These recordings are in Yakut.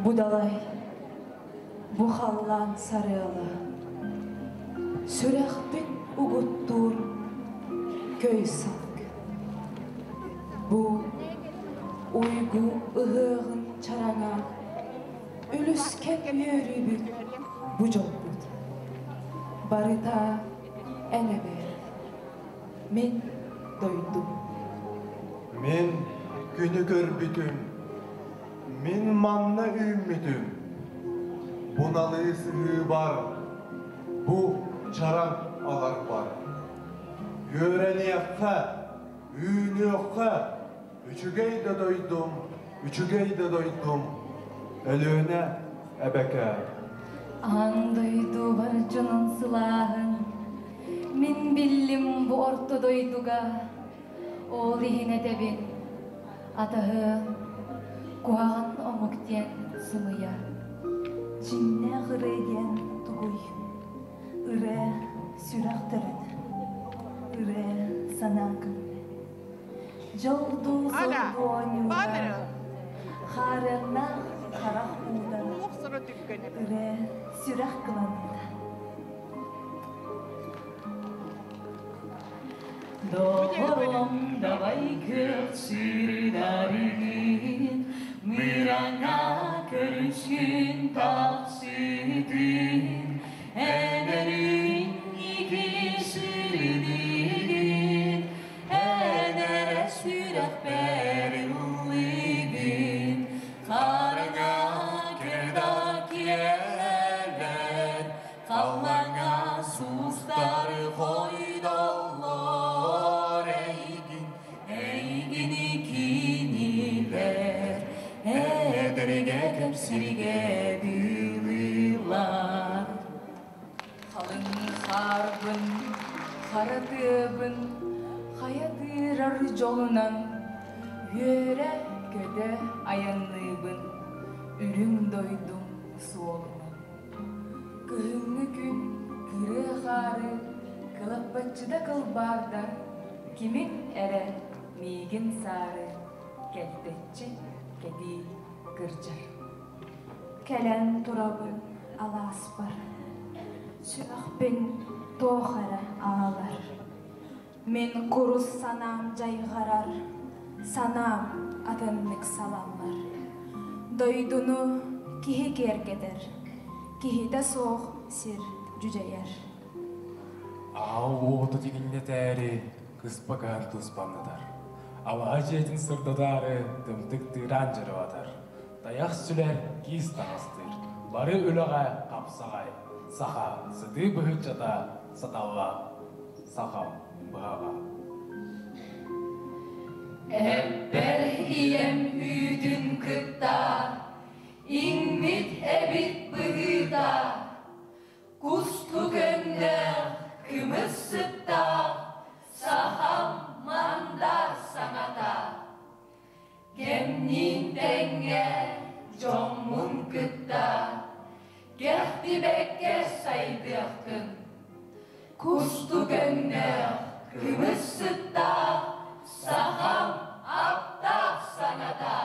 Бу далай, бу халлаан сарыала, Сүрэхпин угуттуур көй салгын. Бу уйгу ыһыаҕын чараҥа Үлүскэн үөрүүбүт бу дьолбут. Барыта эн эбээт, мин дойдум. Мин күнү көрбүтүм, мин манна үүммүтүм. Бу налыы сыһыыбар, бу чараҥ аларбар. Үөрэниэххэ, үүнүөххэ, үчүгэй да дойдум, үчүгэй да дойдум, Өлүөнэ эбэкээ. Аан дойду бар дьонун сылааһын мин биллим бу орто дойдуга Ол иһин этэбин, атаһыам, куһаҕан омук диэн сымыйа. Дьиҥнээх ырыа диэн тугуй? Ырыа сүрэх төрүт, ырыа санаа көҥүлэ. Дьол дуу соргу оонньуура, хаарыаннаах харах уута, ырыа сүрэх кыланыыта. Доҕорум, давай күөх сүүрүнэригин, Мыраҥа көрүскүн тахсыытын, Эн ики сүрүнүгүн, Эн эрэ сүрэхпэр ыллыгын, Харана кырда киэлэр, Халлаҥа суустары хойдоллор эйигин, эйигин кинилэр эдэргэ кэпсиригэ дылылар. Халыҥ хаарбын, хара тыабын хайа тыырар дьолунан үөрэ-көтө айанныыбын үрүҥ дойдум суолунан. Кыһыҥҥы күн кырыа хаары кылаппаччыта кылбаардар, кимин эрэ миигин саары кэлтэччи кэтии кырдьар. Кэлэн турабын алааспар, сүрэхпин туох эрэ аалар. Мин курус санаам дьайҕарар, санаам атыннык салаллар. Дойдуну киһи киэргэтэр, киһитэ суох сир дьүдьэйэр. Аал уоту тигиннэтээри кыспакаан туспаннатар. Алаһа дьиэтин сырдатаары тымтык тыыраан дьарыбатар. Тайах сүлэр, киис таҥастыыр. Бары үлэҕэ хапсаҕай. Саха сытыы быһыччата саталла. Сахам быһаҕа. Эппэр ийэм үүтүн кытта иҥмит эбит быһыыта, кустук өҥнөөх кымыс сыттаах сахам мандар саҥата. Кэмниин тэҥҥэ дьоммун кытта кэхтибэккэ сайдыахтын, кустук өҥнөөх кымыс сыттаах сахам аптаах саҥата.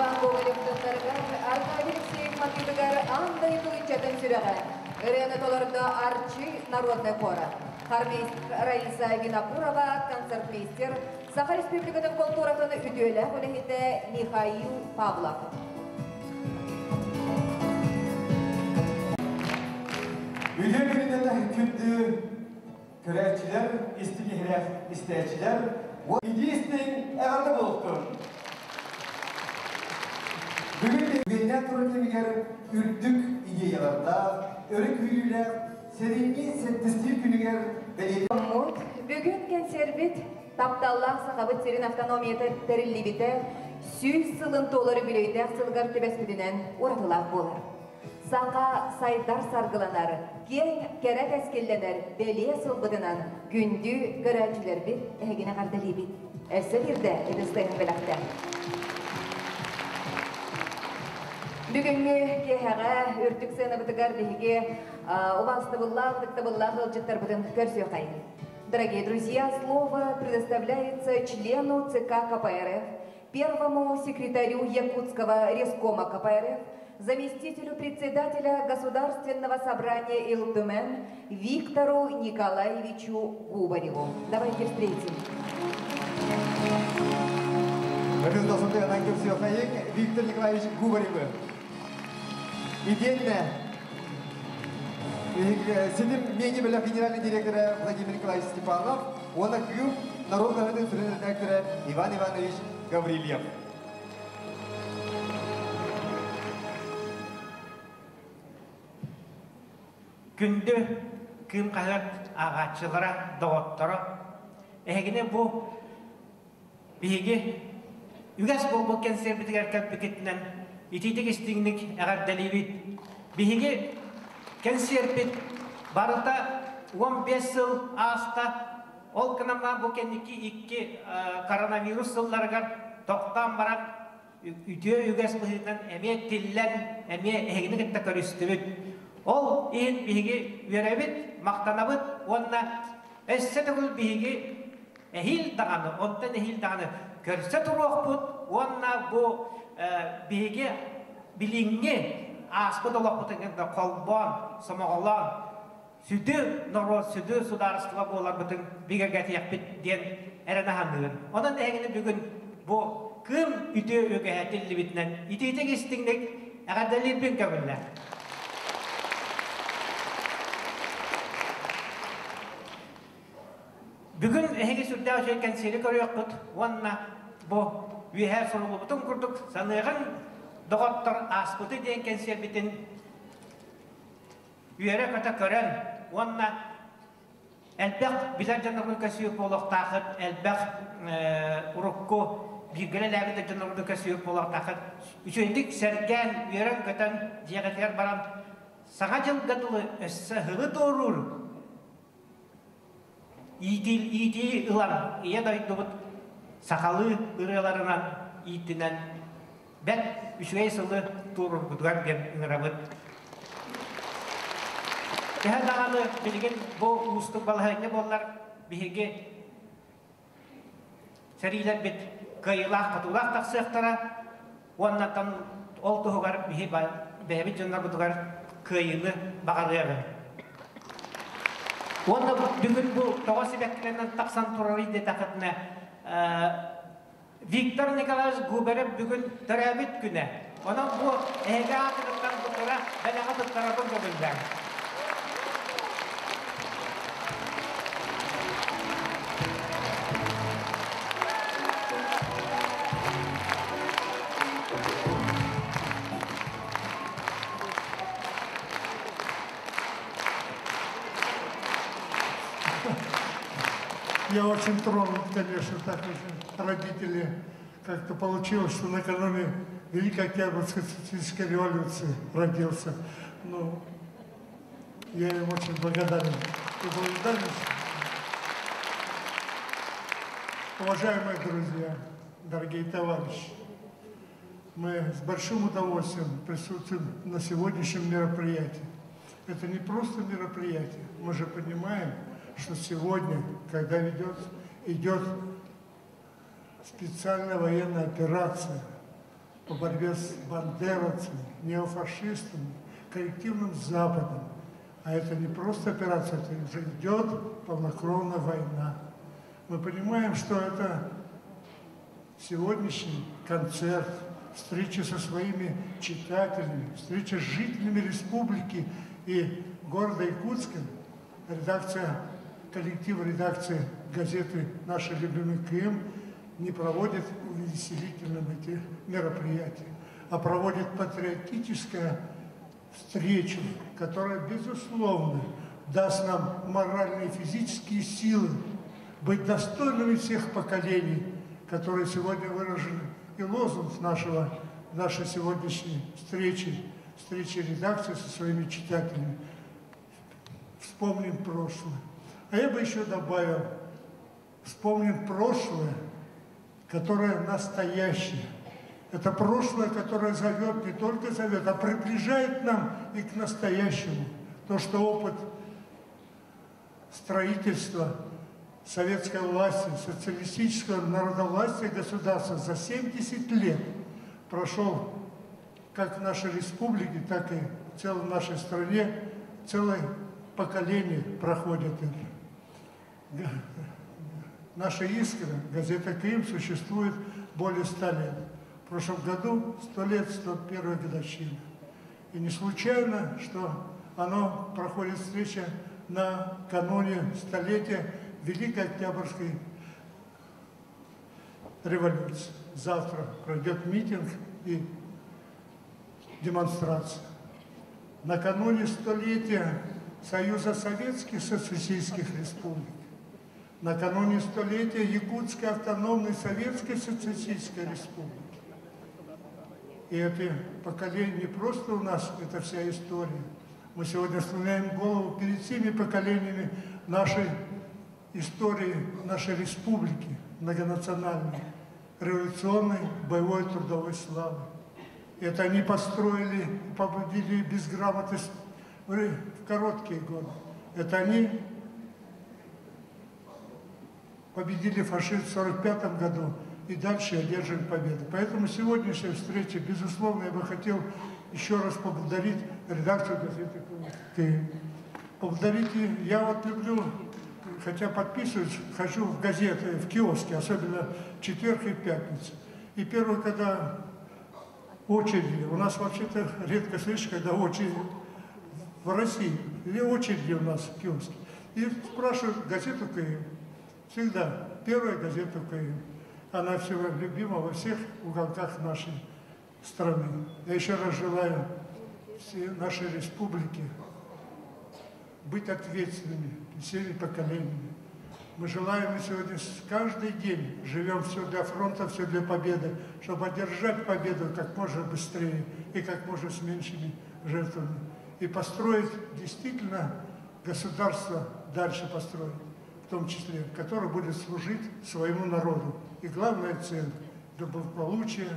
Иван Гоголев тылларыгар, Аркадий Алексеев матыыбыгар аан дойду ыччатын сүрэҕэ ырыаны толордо Арчы народнай хора. Хормейстер Раиса Винокурова, концертмейстер, Саха Республикатын култууратын үтүөлээх үлэһитэ Михаил Павлов. Үтүө күнүнэн күндү көрөөччүлэр, истиҥ иһирэх истээччилэр, итии-истиҥ эҕэрдэ буолуохтун! Бүгүн бүгүннээн турар кэмигэр үрдүк идеялардаах, өрө күүрүүлээх сэриини сэттистиир күнүгэр бэлиэтии Бүгүн кэнсиэрбит тапталлаах Сахабыт сирин автономията тэриллибитэ 100 сылын туолар үбүлүөйдээх сылыгар түбэспитинэн уратылаах буолар. Саха сайдар саргыланар, киэҥ кэрэ кэскиллэнэр бэлиэ сылбытынан күндү көрөөччүлэрбит эһигини эҕэрдэлиибит. Өссө биирдэ ытыстыһын бэлэхтэ. Бүгүҥҥү киэһэҕэ үрдүк сыанабытыгар биһиги убаастабыллаах, ытыктабыллаах ыалдьыттарбытын көрсүөххэйиҥ. Дорогие друзья, слово предоставляется члену ЦК КПРФ, первому секретарю Якутского рескома КПРФ, заместителю председателя Государственного собрания Ил Түмэн Виктору Николаевичу Губареву. Давайте встретим. Виктор Николаевич Губаревы. Итиэннэ Ситим медиа генеральный директора Владимир Николаевич Степанов, уонна Кыым норуот хаһыатын сүрүн редактора Иван Иванович Гаврильев. Күндү Кыым хаһыат ааҕааччылара, доҕотторо, эһигини бу биһиги үгэс буолбут кэнсиэрбитигэр кэлбиккитинэн итиитик истиҥник эҕэрдэлиибит. Биһиги кэнсиэрпит барыта 15 сыл ааста. Ол гынан баран бу кэнники икки коронавирус сылларыгар тохтоон баран үтүө үгэс быһыытынан эмиэ тиллэн, эмиэ эһигини кытта көрүстүбүт. Ол иһин биһиги үөрэбит, махтанабыт уонна өссө төгүл биһиги эһиил даҕаны, онтон эһиил даҕаны көрсө туруохпут уонна бу биһиги билиҥҥи ааспыт олохпутун кытта холбоон, сомоҕолоон сүдү норуот, сүдү судаарыстыба буоларбытын бигэргэтиэхпит диэн эрэнэ саныыбын. Онон эһигини бүгүн бу кыым үтүө үгэһэ тиллибитинэн итиитик истиҥник эҕэрдэлиирбин көҥүллээ. Бүгүн эһиги сүрдээх үчүгэй кэнсиэри көрүөххүт уонна бу үөһээ суруллубутун курдук саныаҕыҥ доҕоттор ааспыты диэн кэнсиэрбитин үөрэ-көтө көрөн уонна элбэх билэр дьонноргун көсүөх буолуохтаахыт, элбэх урукку бииргэ үлэлээбит дьонноргун көсүөх буолуохтаахыт. Үчүгэйдик сэргээн, үөрэн-көтөн дьиэҕитигэр баран Саҥа дьылга дылы өссө ыһыгы туоруур иитии ылан Ийэ дойдубут сахалыы ырыаларынан ииттинэн бэрт үчүгэй сылы туруорбутугар диэн ыҥырабыт. Төһө даҕаны билигин бу уустук балаһыанньа буоллар биһиги сэриилэрбит кыайыылаах-хотуулаах тахсыахтара уонна ол туһугар биһи бэйэбит дьоннорбутугар кыайыыны баҕарыаҕыҥ. Уонна бүгүн бу тоҕо сибэккилэнэн тахсан турарый диэтэххитинэ Виктор Николаевич Губарев бүгүн төрөөбүт күнэ. Онон бу эһиги аатыгыттан бу кыра бэлэҕи туттарарбын көҥүллээҥ. Я очень тронут, конечно, так очень родители. Как-то получилось, что накануне Великой Октябрьской социалистической революции родился. Ну, я им очень благодарен. И благодарен. Уважаемые друзья, дорогие товарищи, мы с большим удовольствием присутствуем на сегодняшнем мероприятии. Это не просто мероприятие. Мы же понимаем, что сегодня, когда ведет, идет специальная военная операция, по борьбе с бандеровцами, неофашистами, коллективным Западом. А это не просто операция, это уже идет полнокровная война. Мы понимаем, что это сегодняшний концерт, встреча со своими читателями, встреча с жителями республики и города Якутска, редакция, коллектив редакции газеты «Наши любимый КМ» не проводит увеселительным эти мероприятия, а проводит патриотическую встречу, которая, безусловно, даст нам моральные и физические силы быть достойными всех поколений, которые сегодня выражены. И лозунг нашего, нашей сегодняшней встречи, встречи редакции со своими читателями. Вспомним прошлое. А я бы еще добавил, вспомним прошлое, которое настоящее. Это прошлое, которое зовет, не только зовет, а приближает нам и к настоящему. То, что опыт строительства советской власти, социалистического народовластия государства за 70 лет прошел как в нашей республике, так и в целом нашей стране, целое поколение проходит это. Наша «Искра», газета «Крым» существует более 100 лет. В прошлом году 100 лет, 101 годовщина. И не случайно, что оно проходит встреча на кануне столетия Великой Октябрьской революции. Завтра пройдет митинг и демонстрация. Накануне столетия Союза Советских Социалистических Республик, накануне столетия Якутской автономной Советской Социалистической Республики. И это поколение не просто у нас, это вся история. Мы сегодня склоняем голову перед всеми поколениями нашей истории, нашей республики многонациональной, революционной, боевой трудовой славы. Это они построили и победили безграмотность в короткие годы. Это они победили фашизм в 1945 году и дальше одерживаем победу. Поэтому сегодняшняя встреча, безусловно, я бы хотел еще раз поблагодарить редакцию газеты «Ты». Поблагодарить, я вот люблю, хотя подписываюсь, хожу в газеты, в киоски, особенно в четверг и пятницу. И первое, когда очереди, у нас вообще-то редко слышишь, когда очередь в России, или очереди у нас в киоске. И спрашивают газету «КМ». Всегда первая газета «КМ». Она всего любима во всех уголках нашей страны. Я еще раз желаю всей нашей республике быть ответственными всеми поколениями. Мы желаем сегодня каждый день живем все для фронта, все для победы, чтобы одержать победу как можно быстрее и как можно с меньшими жертвами. И построить действительно государство, дальше построить, в том числе, которое будет служить своему народу. И главная цель – для благополучия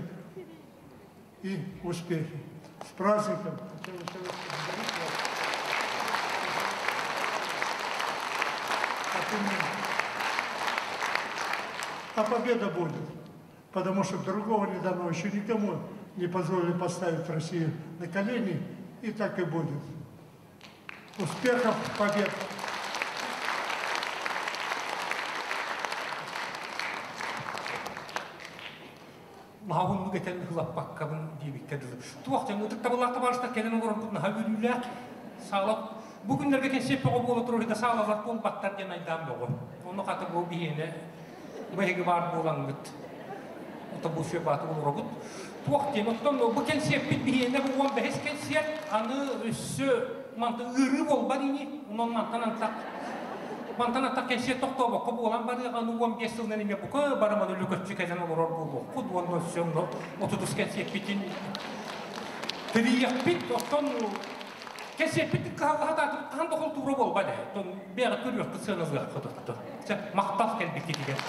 и успехи. С праздником! Хотел еще раз поблагодарить вас. А победа будет, потому что другого не дано, еще никому не позволили поставить Россию на колени, и так и будет. Успехов, побед! Маһын гэтэн хылаппаккабын диэбиккэ дылы. Туох ытык табылаах табаарыстар кэлэн олорорбут наһаа үөрүүлээх саала бу күннэргэ кэнсиэп бөҕө буола турар да саалалар буолбаттар диэн айдаан бөҕө. Онно хата бу биһиэнэ бэһиги баар буолаҥҥыт. Ото бу сүө бааты олоробут. Туох диэн оттон бу кэнсиэппит биһиэнэ бу 15 кэнсиэп аны өссө манты ыырыы буолбат ини. Онон мантан антах Мантан аттак кэнсиэт тохтобокко буолан барыаҕа 15 сылынан эмиэ бука бараман өлүкөччү кэлэн олорор буолуохпут уонна өссө 30 кэнсиэппитин тэрийиэхпит оттон кэнсиэппит кыһаллаһа хаан да холтуура буолбат ээ оттон бэйэҕит көрүөххүт сыаналыаххыт оттон чэ махтал кэлбиккитигэр.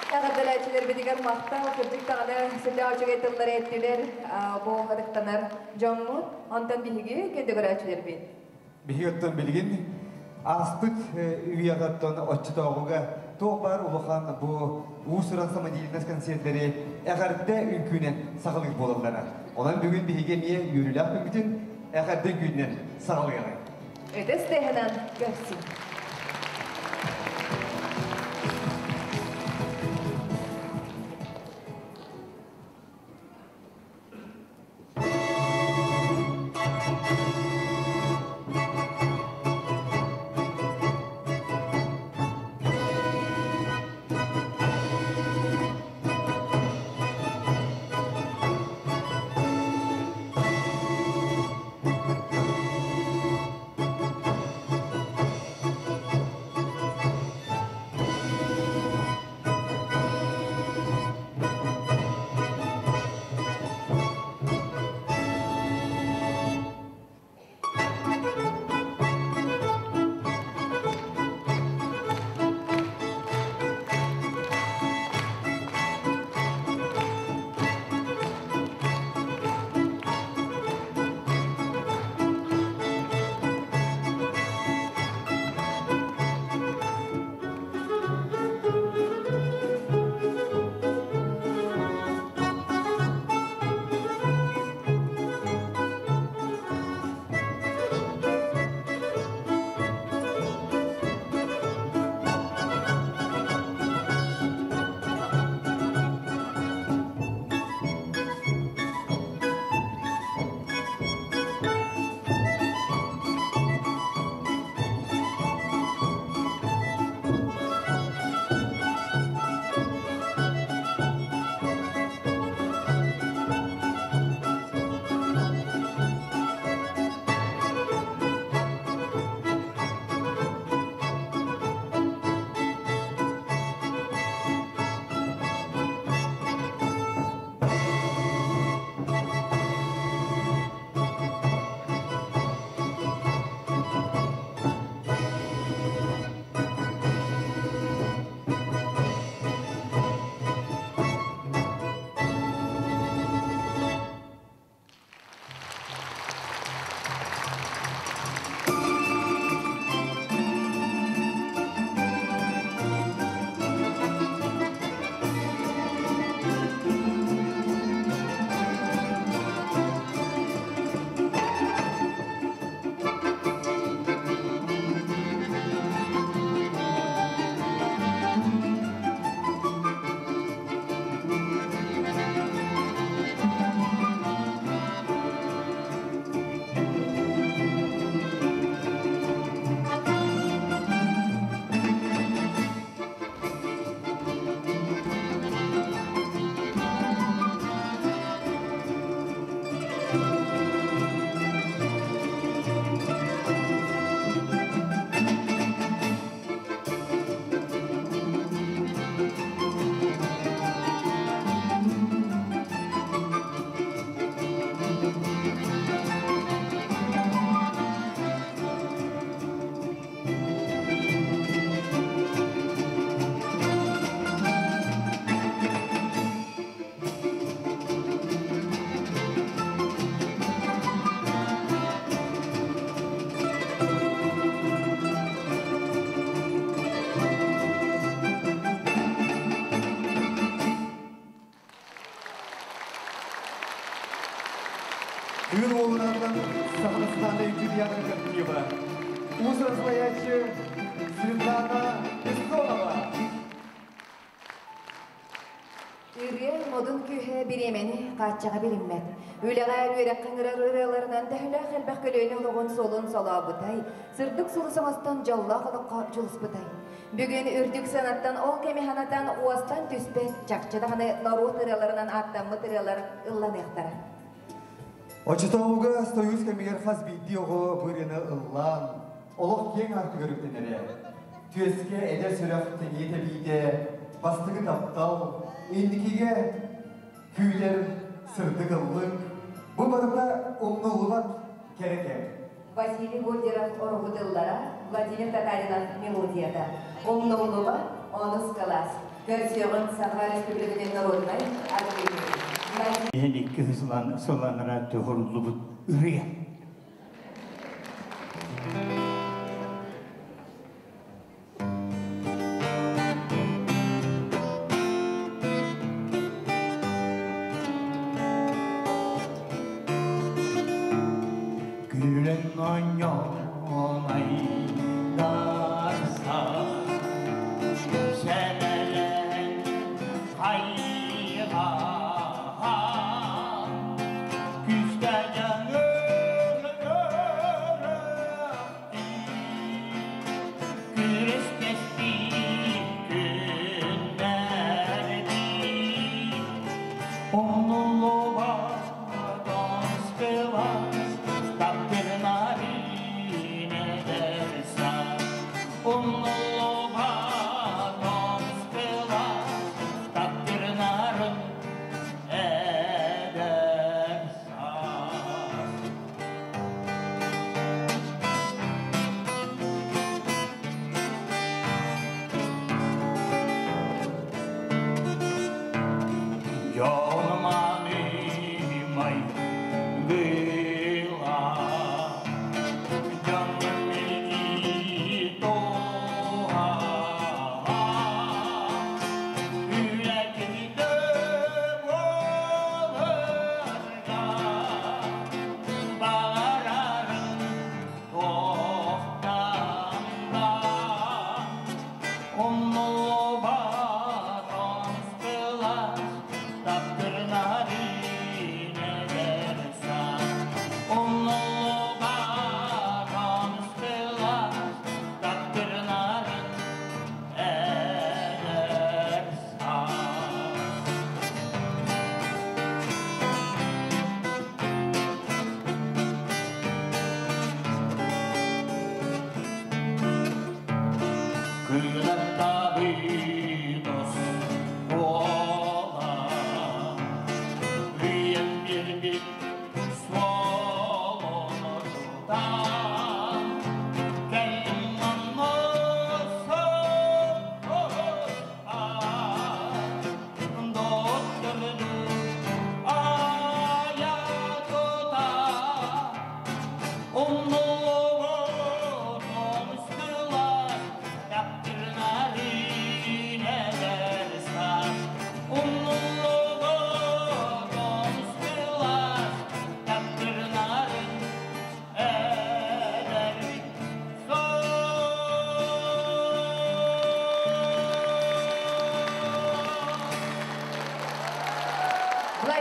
Эҕэрдэлээччилэрбитигэр махтал, кырдьык даҕаны сүрдээх үчүгэй тыллары эттилэр бу ытыктанар дьоммут, онтон биһиги күндү көрөөччүлэрбит. Биһиги оттон билигин ааспыт үйэҕэ оттон оччотооҕуга Туох баар улахан бу уус-уран самодеятельность концертлэри эҕэрдэ үҥкүүнэн саҕалыыр буолаллара. Онон бүгүн биһиги эмиэ үөрүүлээх күммүтүн эҕэрдэ үҥкүүнэн саҕалыаҕыҥ. Ытыс тыаһынан көрсүҥ. Күн уолунан Сахаластан үҥкүү коллектива. Уус-уран салайааччы Светлана Бессонова. Ырыа модун күүһэ бириэмэни хааччаҕа билиммэт. Үлэҕэ үөрэххэ ыҥырар ырыаларынан төһөлөөх элбэх көлүөнэ олоҕун суолун солообутай, сырдык сулус оҥостон дьоллоох олоххо дьулуспутай. Бүгүн үрдүк сыанаттан ол кэми санатан уостан түспэт чахчы даҕаны норуот ырыаларынан ааттаммыт ырыалар ылланыахтара. Оччотооҕуга Союз кэмигэр хас биирдии оҕо бу ырыаны ыллаан, олох киэҥ аартыгар үктэнэрэ. Түөскэ эдэр сүрэх тэҥиэ тэбиитэ, бастакы таптал, инникигэ күүтэр сырдык ыллык, бу барыта умнуллубат кэрэ кэм. Василий Гольдеров оругу тыллара, Владимир Татаринов мелодията. Умнуллубат онус кылаас. Көрсүөҕүн Саха Республикатын норуодунай артыыһы. Иһин икки сыланара төхөрүллүбүт ырыа.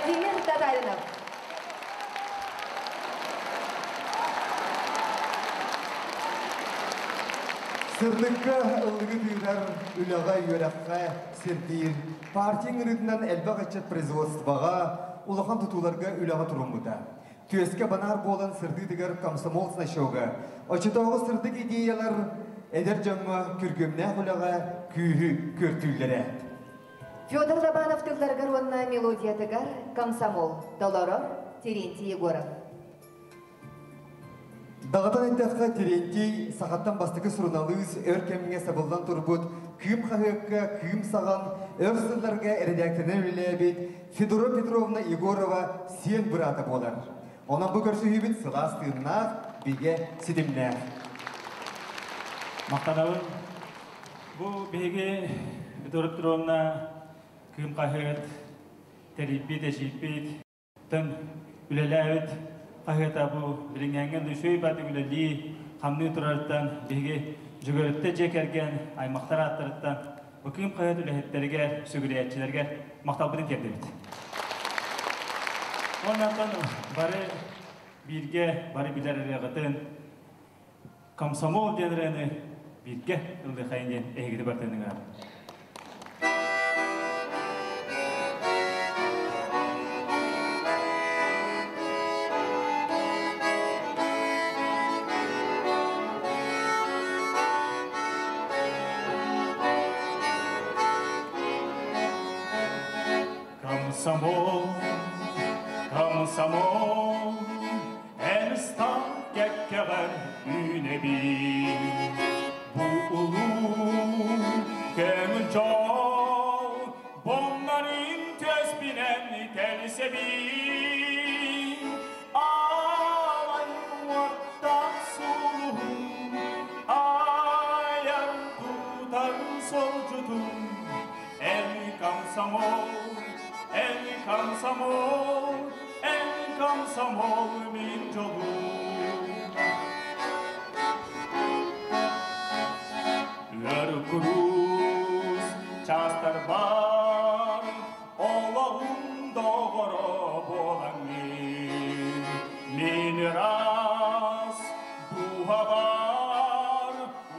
Владимир Татаринов. Сырдыкка ыллыгы тыырар, үлэҕэ, үөрэххэ сирдиир, партия ыҥырыытынан элбэх ыччат производствоҕа, улахан тутууларга үлэҕэ туруммута. Түөскэ банаар буолан сырдыытыгар комсомол значога, оччотооҕу сырдык идеялар эдэр дьоҥҥо күргүөмнээх үлэҕэ күүһү күөртүүллэрэ. Федор Лобанов тылларыгар уонна мелодиятыгар комсомол толорор Терентий Егоров. Даҕатан эттэххэ, Терентий сахаттан бастакы суруналыыс өр кэмҥэ сабыллан турбут Кыым хаһыакка кыым саҕан өр сылларга эрэдээктэринэн үлэлээбит Федора Петровна Егорова сиэн быраата буолар. Онон бу көрсүһүүбүт сылаас тыыннаах, бигэ ситимнээх. Махтанабын. Бу биһиги Федора Петровна Кыым хаһыат тэрийбит, эчийбит, Тэн үлэлээбит хаһыата бу билиҥҥээҥҥэ үчүгэй баатык үлэлии, хамныы турарыттан биһиги Дьөгүөрүттэ дьиэ кэргэн аймахтар ааттарыттан бу Кыым хаһыат үлэһиттэригэр, сүгүрүйээччилэригэр махталбытын тиэрдэбит. Уонна бары бииргэ, бары билэр ырыаҕытын Комсомол диэн ырыаны бииргэ ыллыахайын диэн эһигини барытын ыҥырабын. Комсомол, комсомол, эн ыстан кэккэҕэр үүнэбин. Бу улуу көҥүл дьол боннарын төспүнэн тэлсэбин. Аалай уоттаах сулуһум, айар тутар солдьутум, эн комсомол, эн комсомол, эн комсомол мин дьолум. Өр курус частар бар, олоҕум доҕоро буолаҥҥын. Мин ыраас дууһабар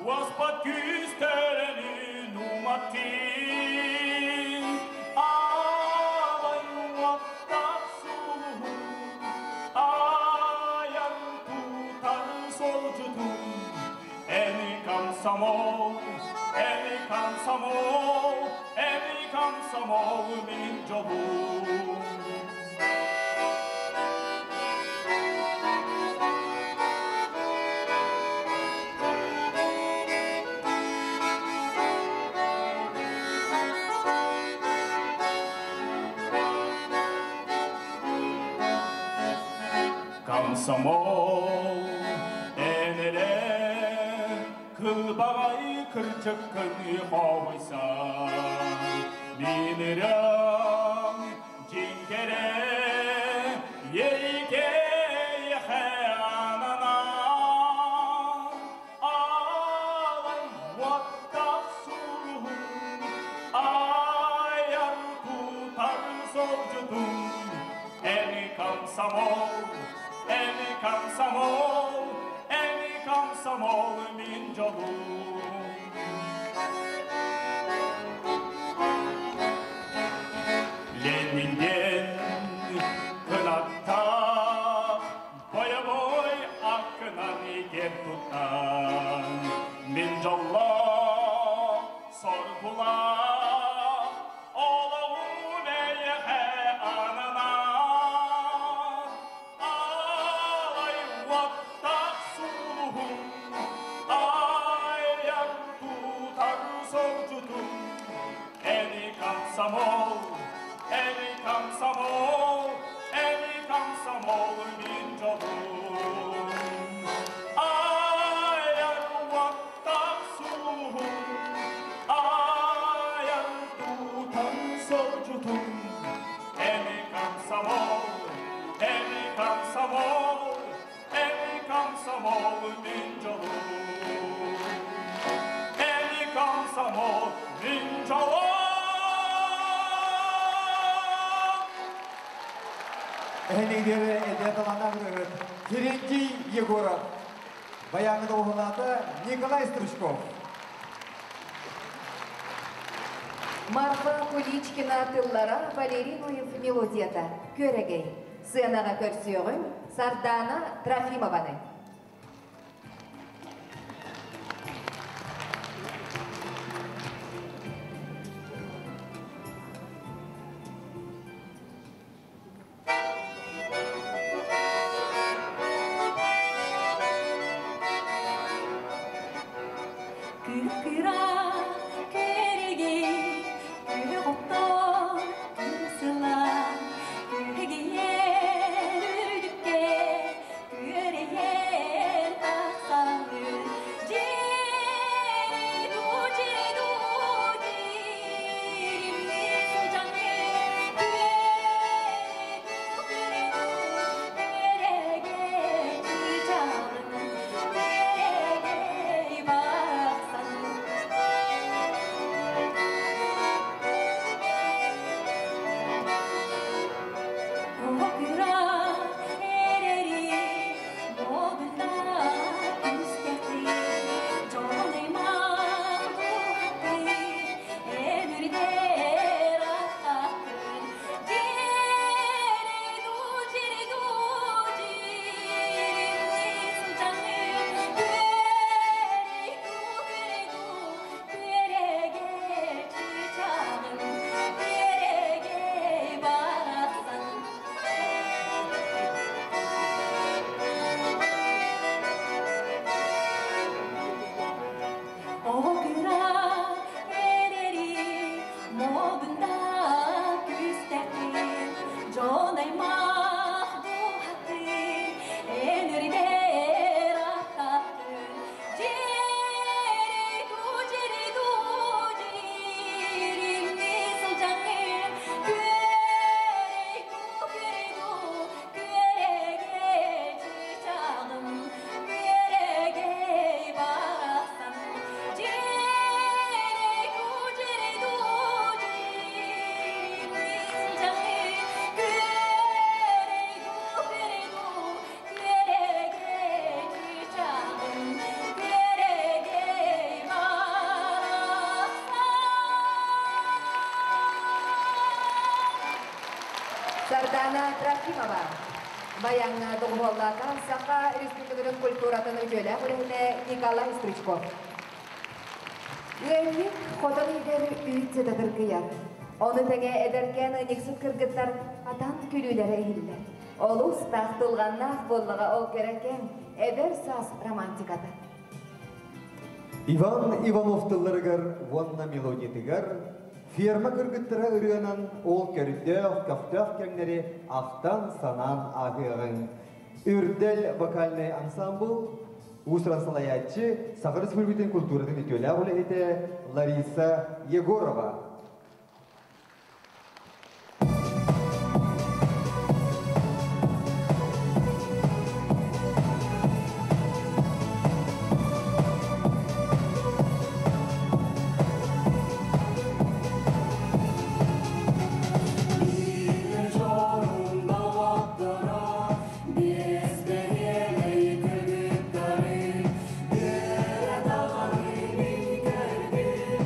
уоспат күүстэрин уматтын. Аалай уоттаах сулуһум, айар тутар солдьутум, эн комсомол, эн комсомол, эн комсомол мин дьолум. Комсомол энере кылбаҕай кырдьыккын хоһуйсан минирем дьиҥкэрэ ейкейхэ ананан аалай уоттаах сулуһун айар тутар солдьутун эн комсомол, эн комсомол, эн комсомол мин дьолум. Ленинден кынаттаах бойобуой аккынан кеп туттан мин дьоллоох соргулаах олоҕум эйэхэ ананар алай уоттаах сулуһум айар тутар солдьутум эн комсомол, эн комсомол, эн комсомол мин дьолум. Айар уоттаах сулуһум, айар тутар солдьутум, эн комсомол, эн комсомол, эн комсомол мин дьолум. Эн комсомол мин дьолум. Нэһилиэктэр эдэр талааннаах ырыаһыт Терентий Егоров. Баяҥҥа доҕуһуоллаата Николай Стручков. Марфа Куличкина тыллара, Валерий Ноев мелодията. Күөрэгэй. Сыанаҕа көрсүөҕүҥ Сардаана Трофимованы. Кыра күөрэгэй, күөх оттон күн сылаан, күһэгийэр үрдүккэ күөрэйэн тахсаҥҥын, дьиэри-дуу, дьиэри-дуу, дьиримнии сылдьаҥҥын, күөрэйдуу, күөрэйдуу, күөрэгэй чыычааҕым, күөрэгэй барахсан. Кыра эрэри модунда түстэхти, дьон аймах дууһаты эн үрдэр аттааххын. Дьиэри-дуу, дьиэри-дуу, дьиримнии сылдьаҥҥын, күөрэй-дуу, күөрэй-дуу, күөрэгэй чыычааҕым, күөрэгэй барахсан. Оҕо кыра эрэри модунда күстэххин, дьон аймах дууһатын эн үрдэр аттааххын. Дьиэри-дуу, дьиэри-дуу, дьиримнии сылдьаҥҥын, күөрэй-дуу, күөрэй-дуу, күөрэгэй чыычааҕым, күөрэгэй барахсан. Дьиэри-дуу, дьиэри-дуу, дьиримнии сылдьаҥҥын, күөрэй-дуу, күөрэй-дуу, күөрэгэй чыычааҕым, күөрэгэй барахсан. Сардаана Трофимова. Баяҥҥа доҕуһуоллаата Саха Республикатын культуратын үтүөлээх үлэһитэ Николай Стручков. Ыанньык хотон иһигэр үүт сыта дыргыйар. Ону тэҥэ эдэркээн ыанньыксыт кыргыттар атан күлүүлэрэ иһиллэр. Олус таахтылҕаннаах буоллаҕа ол кэрэкээн эдэр саас романтиката. Иван Иванов тылларыгар уонна мелодиятыгар ферма кыргыттара ырыанан ол көрдөөх, көхтөөх кэмнэри ахтан-санаан ааһыаҕыҥ. Үрдэл вокальнай ансамбл уус-уран салайааччы Саха Республикатын культуратын үтүөлээх үлэһитэ Лариса Егорова. Биэс бэһиэлэй кыргыттары, үөрэ даҕаны мин көрдүм.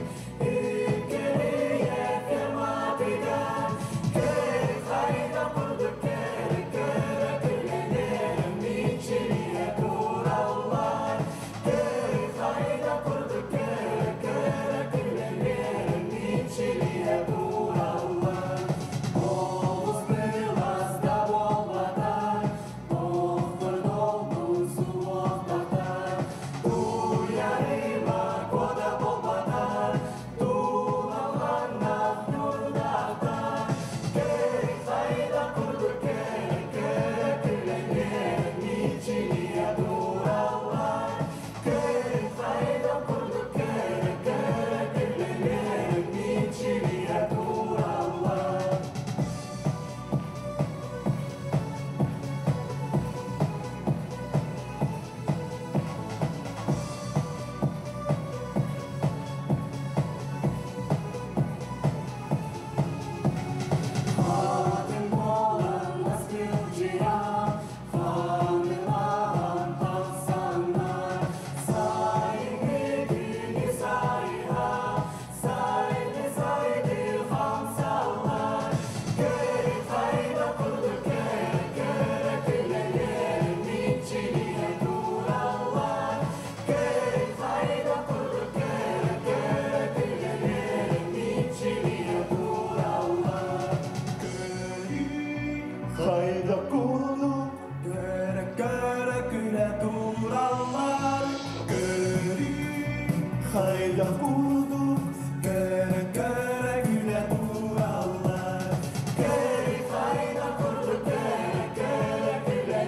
Хайдах курдук көрө-көрө күлэ тураллар. Көр хайдах курдук көрө-көрө күлэ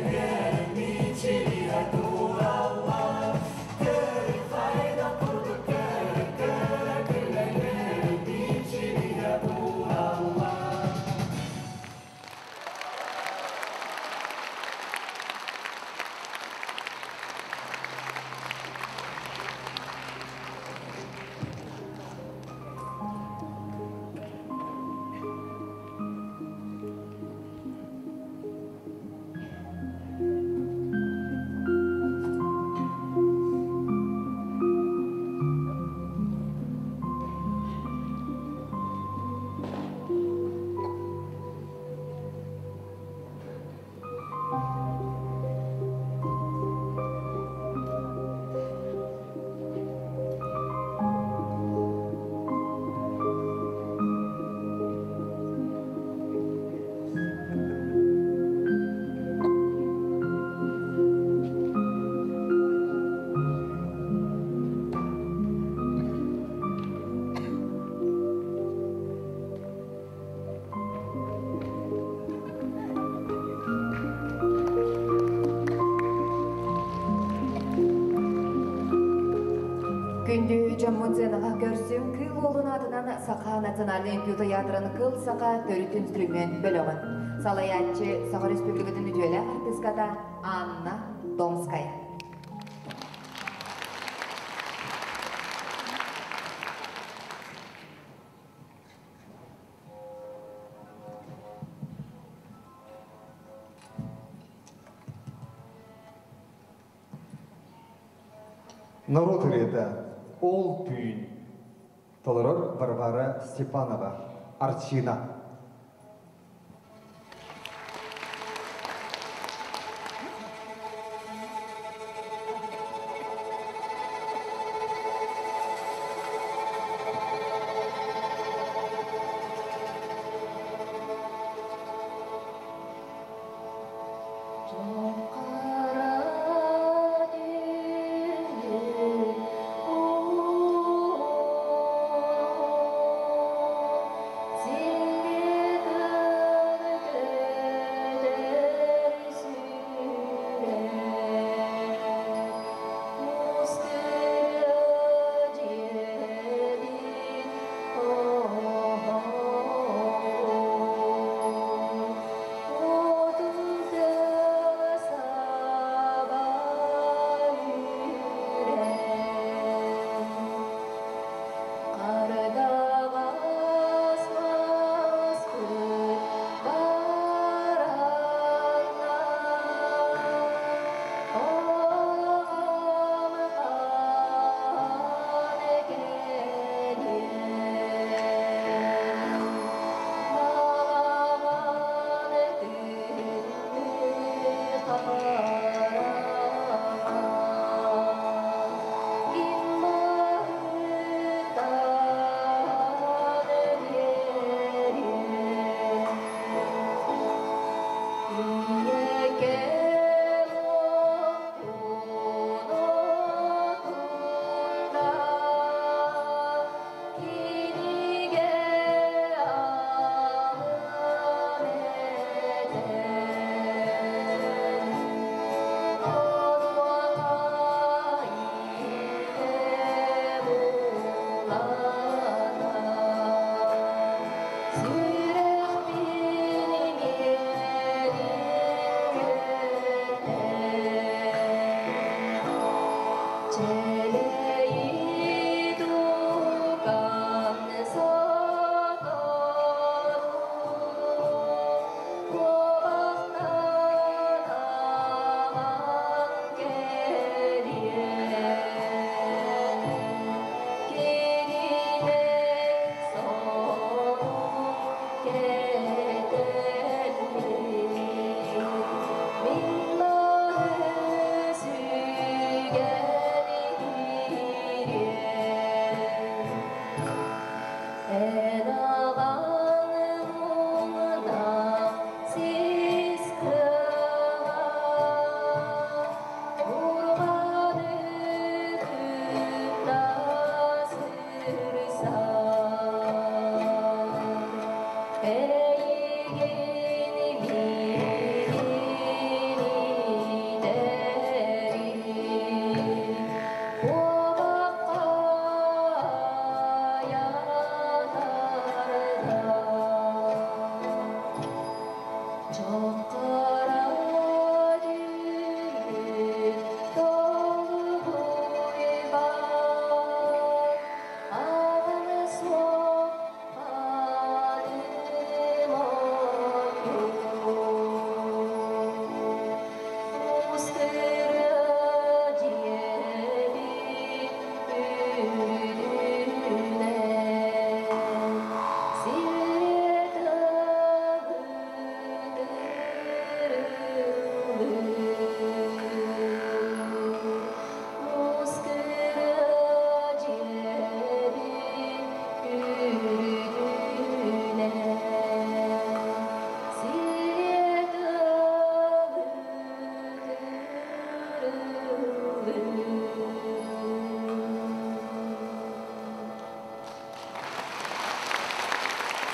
мичилийэ тураллар. Көр хайдах курдук көрө-көрө күлэ мичилийэ тураллар. Күндү дьоммут сыанаҕа көрсүҥ Кыыл Уолун аатынан Саха национальнай үҥкүү тыйаатырын Кыл Саха төрүт инструмент бөлөҕүн салайааччы Саха Республикатын үтүөлээх артыыската Анна Томская. Народ ырыата Ол түүн толорор Варвара Степанова, Арчина. Силли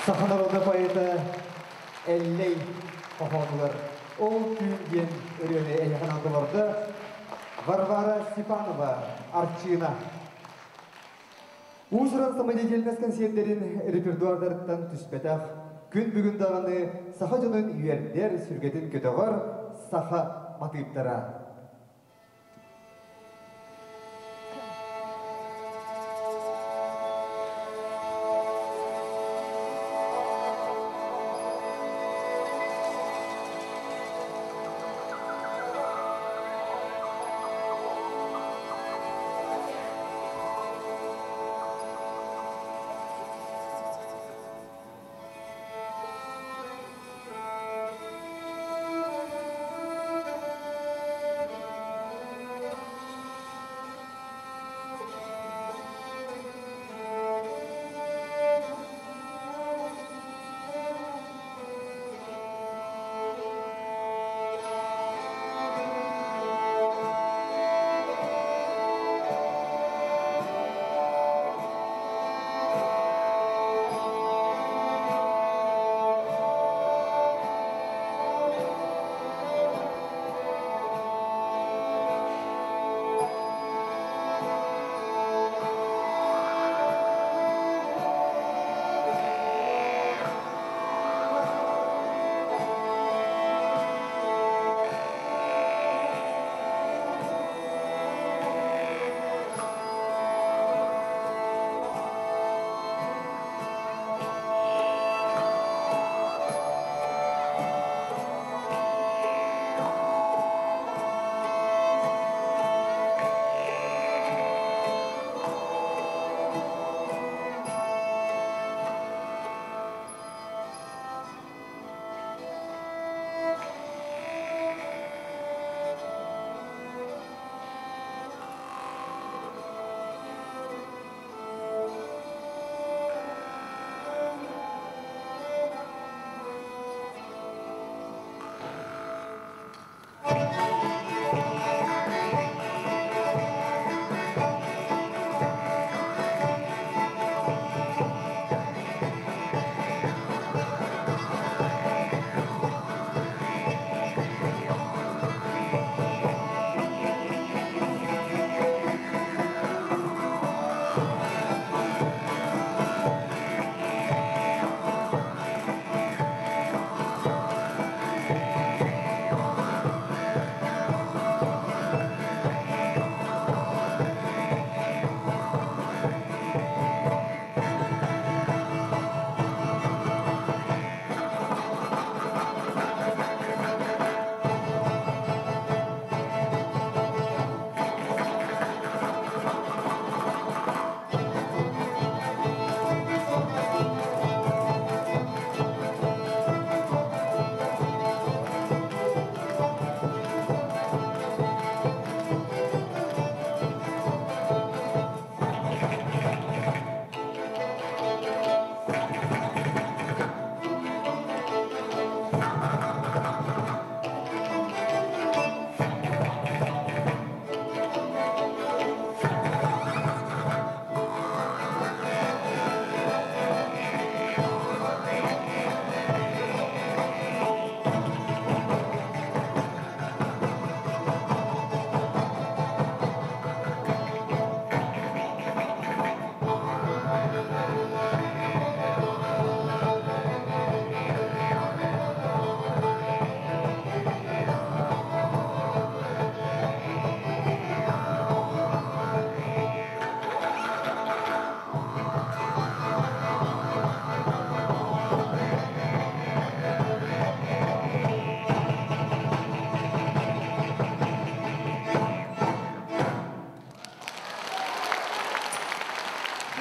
Саха народа поэта Эллэй хоһоонугар Ол түүн диэн ырыаны эйиэхэ толордо Варвара Степанова Арчыына. Уус-уран самодеятельность кэнсиэрдэрин репертуардарыттан түспэтэх, күн бүгүн даҕаны саха дьонун үөрдэр, сүргэтин көтөҕөр саха матыыптара.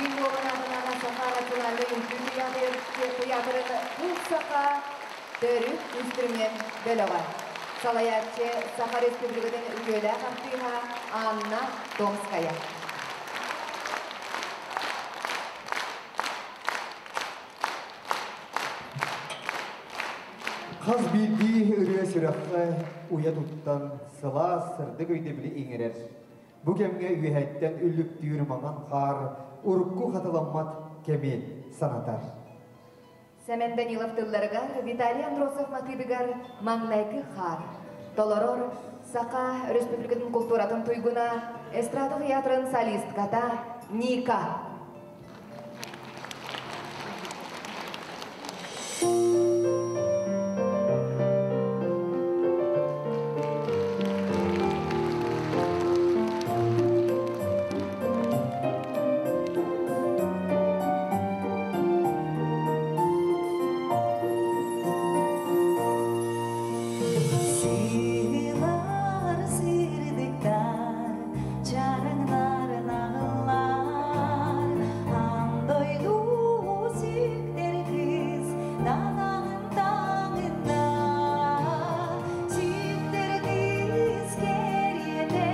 Ким буолан аатынан Саха национальнай үҥкүү тыйаатырын Кыл Саха төрүт инструмент бөлөҕө. Салайааччы Саха Республикатын үтүөлээх артыыһа Анна Томская. Хас биирдии ырыа сүрэххэ уйа туттан сылаас сырдык өйдөбүлү иҥэрэр. Бу кэмҥэ үөһэттэн үллүктүүр маҥан хаар урукку хатыламмат кэми санатар. Сэмэн Данилов тылларыгар, Виталий Андросов матыыбыгар «Маҥнайгы хаар» толорор Саха Өрөспүүбүлүкэтин култууратын туйгуна, эстрада тыйаатырын солистката Ника. Сыылар сырдыктар, чарыңнар нағылар, Андойду сүктер кыз, данағын таңында. Сүктер кыз керете,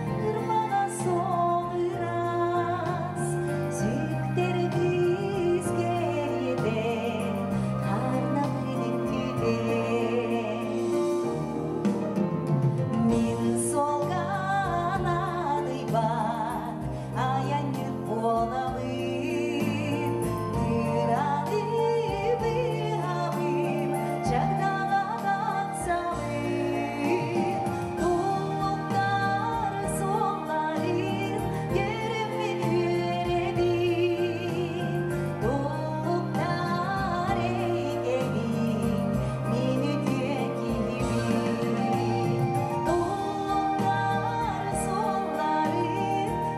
кырмаға соңырас. Сүктер кыз керете, қарнағының түде. Мин солган адыйбат, аяньыт буолабын, Тыраны быһабын, чагдаҕа тахсабын. Туллуктар суолларын көрөммүн үөрэбин, Туллуктар эйгэбин, мин үтүө киһибин. Туллуктар суолларын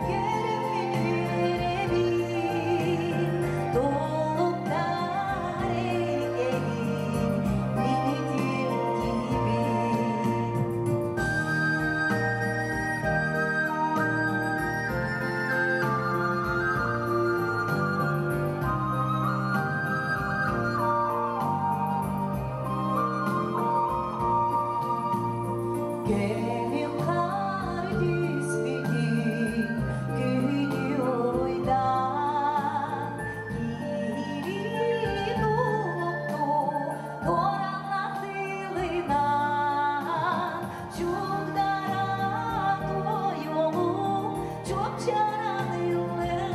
көрөммүн үөрэбин, Туллуктар эйгэбин, мин үтүө киһибин. Көмүк хаар түспүтүн күнү уруйдан, Киһили тулукту туораннах тылынан, Чугдара туойуоҕу чуопчаран ыллыыр.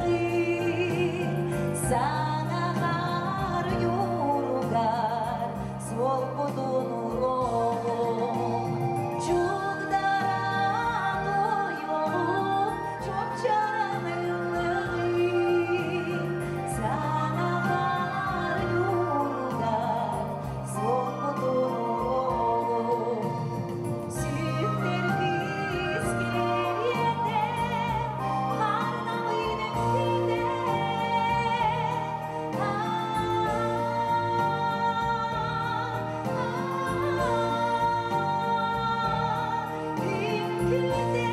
Саҥа хаар ньууругар суолбутун уруоҕум. Чугдара туойуоҕу чуопчаран ыллыыр. Саҥа хаар ньууругар суолбутун уруоҕум. Сүктэр кыыс кэриэтэ, харнабын үҥкүүтэ. Үҥкүүтэ.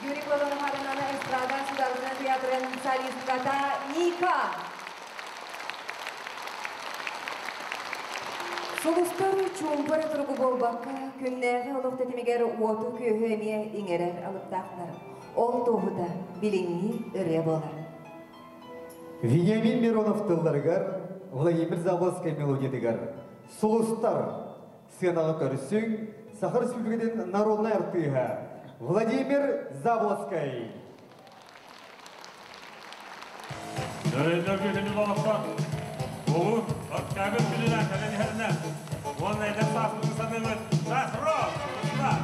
Юрий Платонов аатынан эстрада судаарыстыбаннай тыйаатырын солистката Ника. Сулустар чуумпу эрэ туругу буолбакка, күннээҕи олох тэтимигэр уоту-күөһү эмиэ иҥэрэр алыптаахтар. Ол туоһута билиҥҥи ырыа буолар. Вениамин Миронов тылларыгар, Владимир Заболоцкай мелодиятыгар «Сулустар» сыанаҕа көрсүҥ Саха Республикатын народнай артыыһа Владимир Заболоцкай. Дөрөйдөргө күнү олохтон Улуу Октябрь күнүнэн кэлэн иһэринэн уонна эдэр сааспытын саныыбыт Саас рок! Сулустар!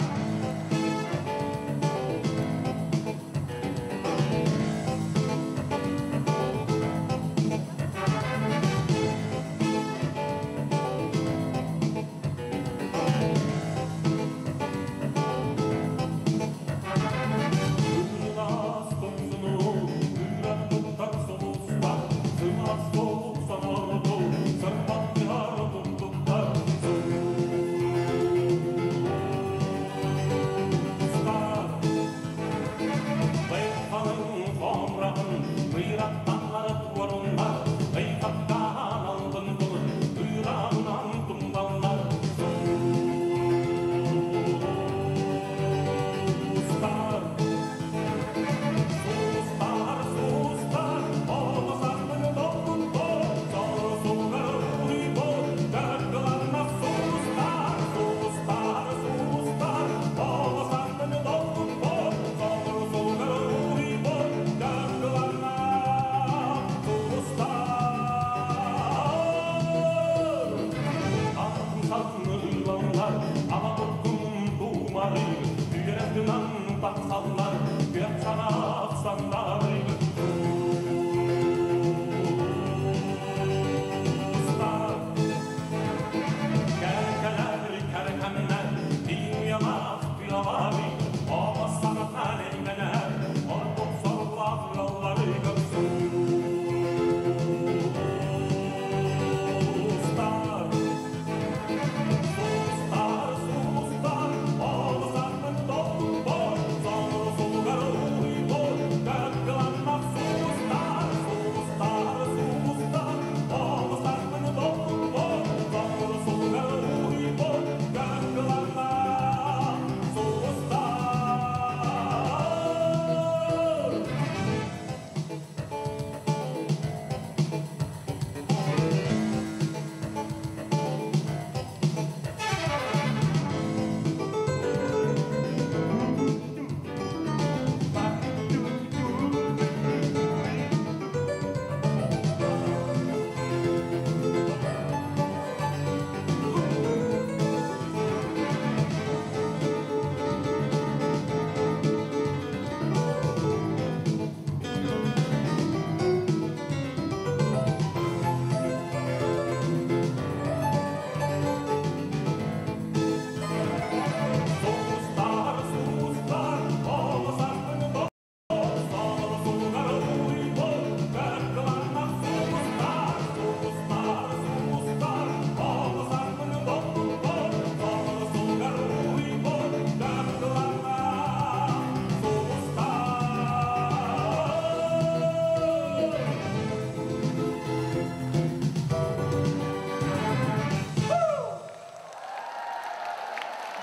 Кырылас тумсуну кыыран сулустар, Сымас солук сонорду, сырбаттыһар тумтуктар.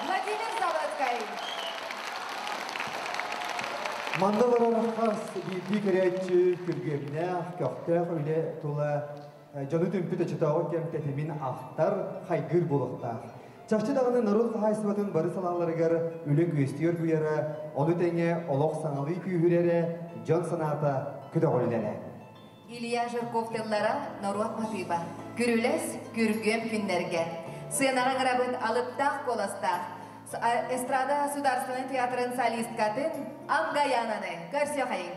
Владимир Заводскай. Манна олорор хас биирдии көрөөччү күргүөмнээх, көхтөөх үлэ тула дьону түмпүт оччотооҕу кэм тэтимин ахтар, хайгыыр буолуохтаах. Чахчы даҕаны норуот хаһаайыстыбатын бары салааларыгар үлэ күөстүү оргуйара, ону тэҥэ олох саҥалыы күүһүрэрэ, дьон санаата көтөҕүллэрэ. Илья Жирков тыллара норуот матыыба. Күрүлэс, күргүөм күннэргэ. Сыанаҕа ыҥырабыт алыптаах куоластаах эстрада государственнай театрын солисткатын Амгаянаны көрсүөхайыҥ.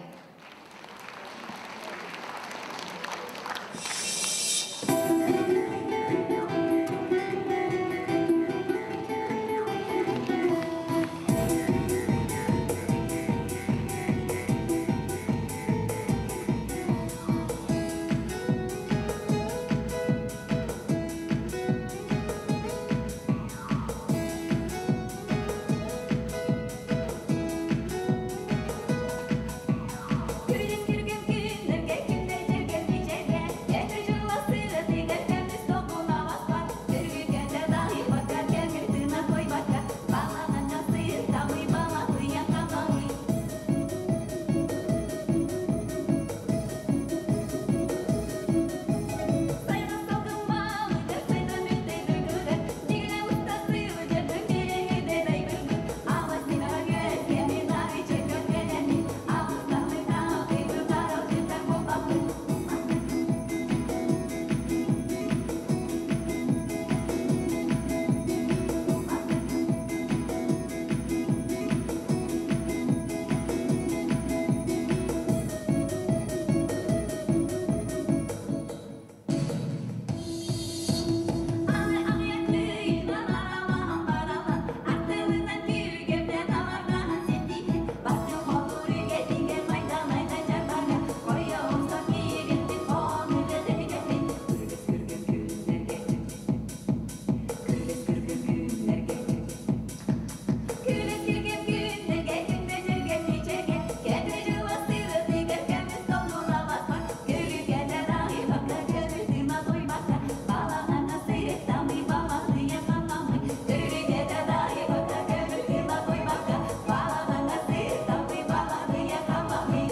Күрүлүн күннэргэ күннэргэ кичэгэ, Кэтир жылласыгытыгар көмүс тоҕунабаспар, Түргүкэнде дайыбакка, кэмир тына койбакка, Балаҕанна сыйыртамый, балатыйа камамый. Сайга салгын малыгар, сайда мүттэй дойдугар, Дигиле устасыылыгар, дөккелеге дайгырбыт, Аласинаға көскеми, нарыча көткелеми, Алыстаны тағыйбы, барылжыта болбаппын. Аны ағиятлыйынан аралаан баралан, Артылынан күйгемнен алардаан сеттиген, Бастың қотыр кетиген майдан айда жарбага, Қойы ұқсап киігеттің қоны дөдегеттің. Күргіз күргін күндерге, күргіз күргін күндерге, Күліс күргін күндерге, күнде жүрген кечеге, Кәдір жылы көміс толуна баспа, Көргенде дайыбаққа, көмір тыма тойбаққа, Балағана сыйықтамый, балатыя қамамый. Көргенде дайыбаққа, көмір тыма тойбаққа, Балағана сыйықтамый, балатыя қамамый.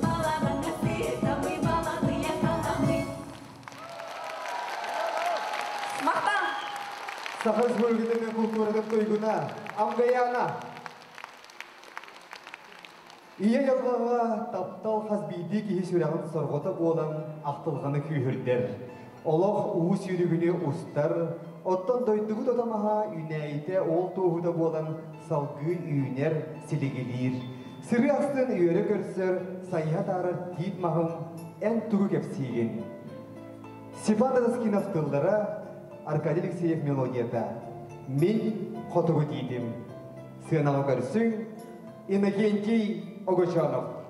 Балағана сыйықтамый, балатыя қамамый. Мақтан! Саха Республикатын культуратын туйгуна, Амгаяна. Ийэ айылҕаҕа таптал хас биирдии киһи сүрэҕин сорҕото буолан ахтылҕаны күүһүрдэр. Олох уу сүүрүгүнүү устар, Оттон дойдубут ото-маһа үүнээйитэ ол туоһута буолан салгыы үүнэр, силигилиир. Сырыы ахсын үөрэ көрсөр, сайыһа таарар тиит маһым эн тугу кэпсиигин? Степан Дадаскинов тыллара, Аркадий Алексеев мелодията. Мин хотугу тиитим. Сыанаҕа көрсүҥ, Иннокентий Огочонов.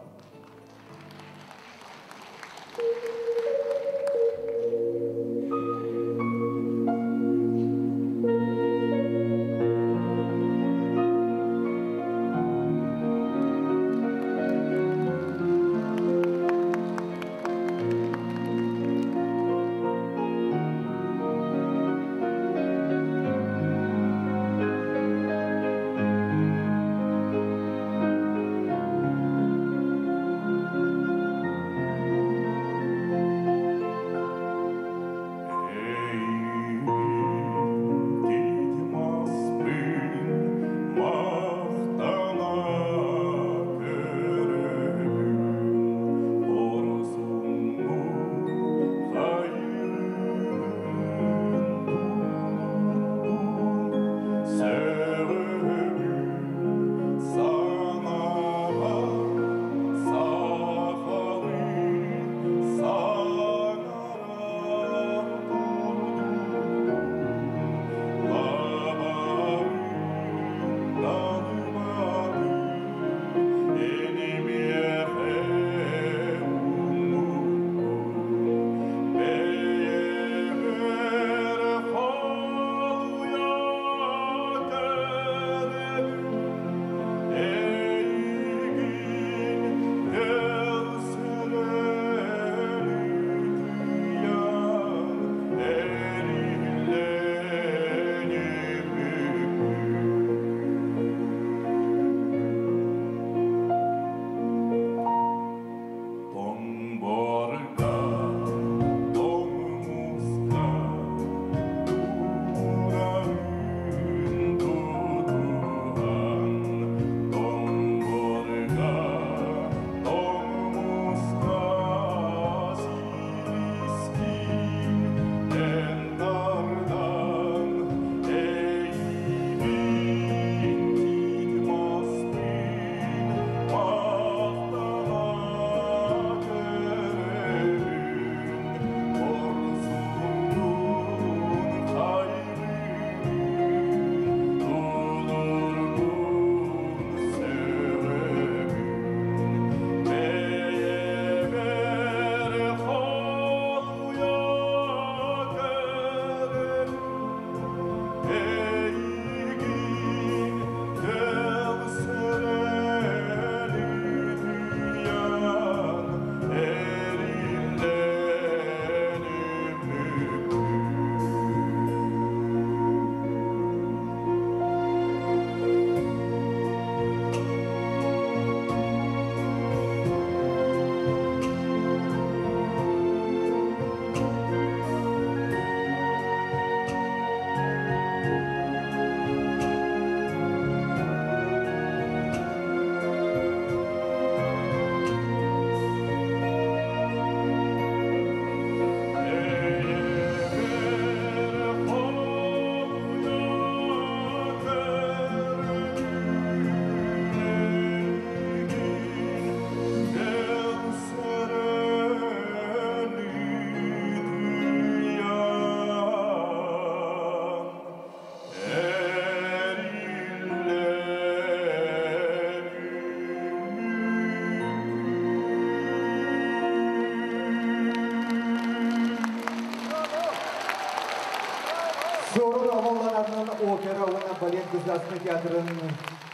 Суорун Омоллон опера уонна балет государственный театрын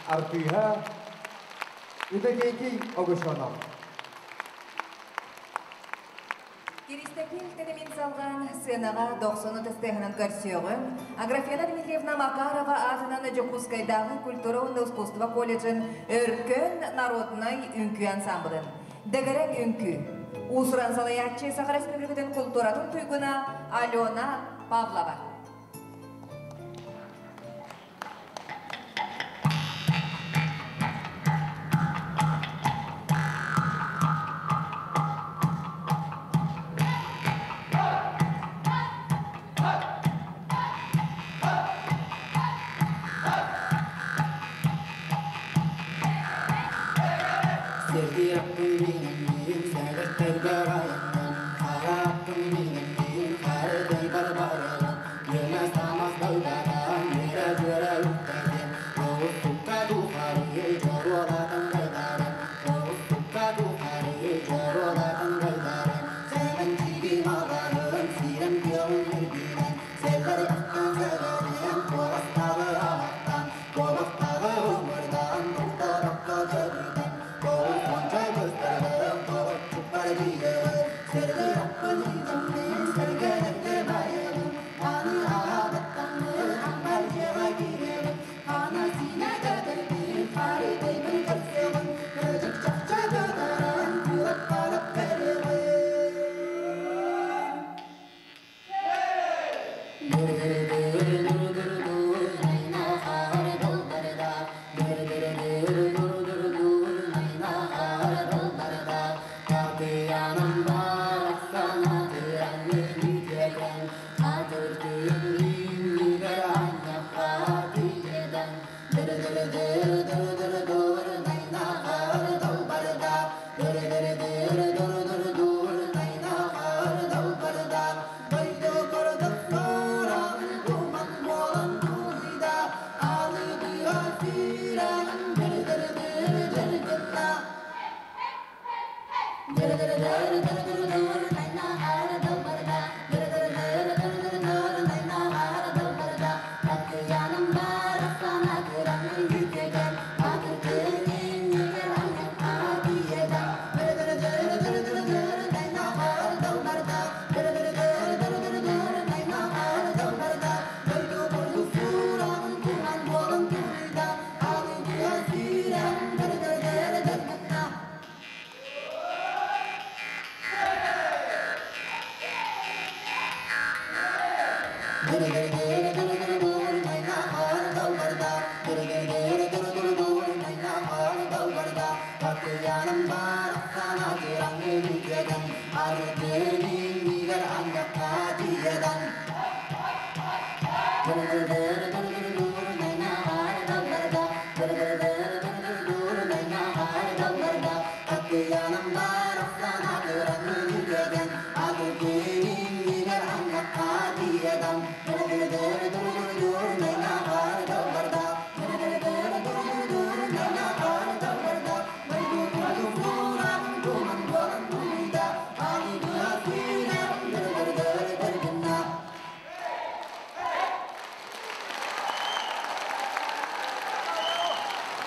артыыһа Иннокентий Огошонов. Киристэпил тэтимин салҕаан сыанаҕа дохсуну тыстыаһынан көрсүөҕүҥ Аграфена Дмитриевна Макарова аатынан Дьокуускайдааҕы культура уонна искусство колледжын Өркөн народнай үҥкүү ансамблын Дэгэрэҥ үҥкүү уус-уран салайааччы Саха Республикатын култууратын туйгуна Алена Павлова.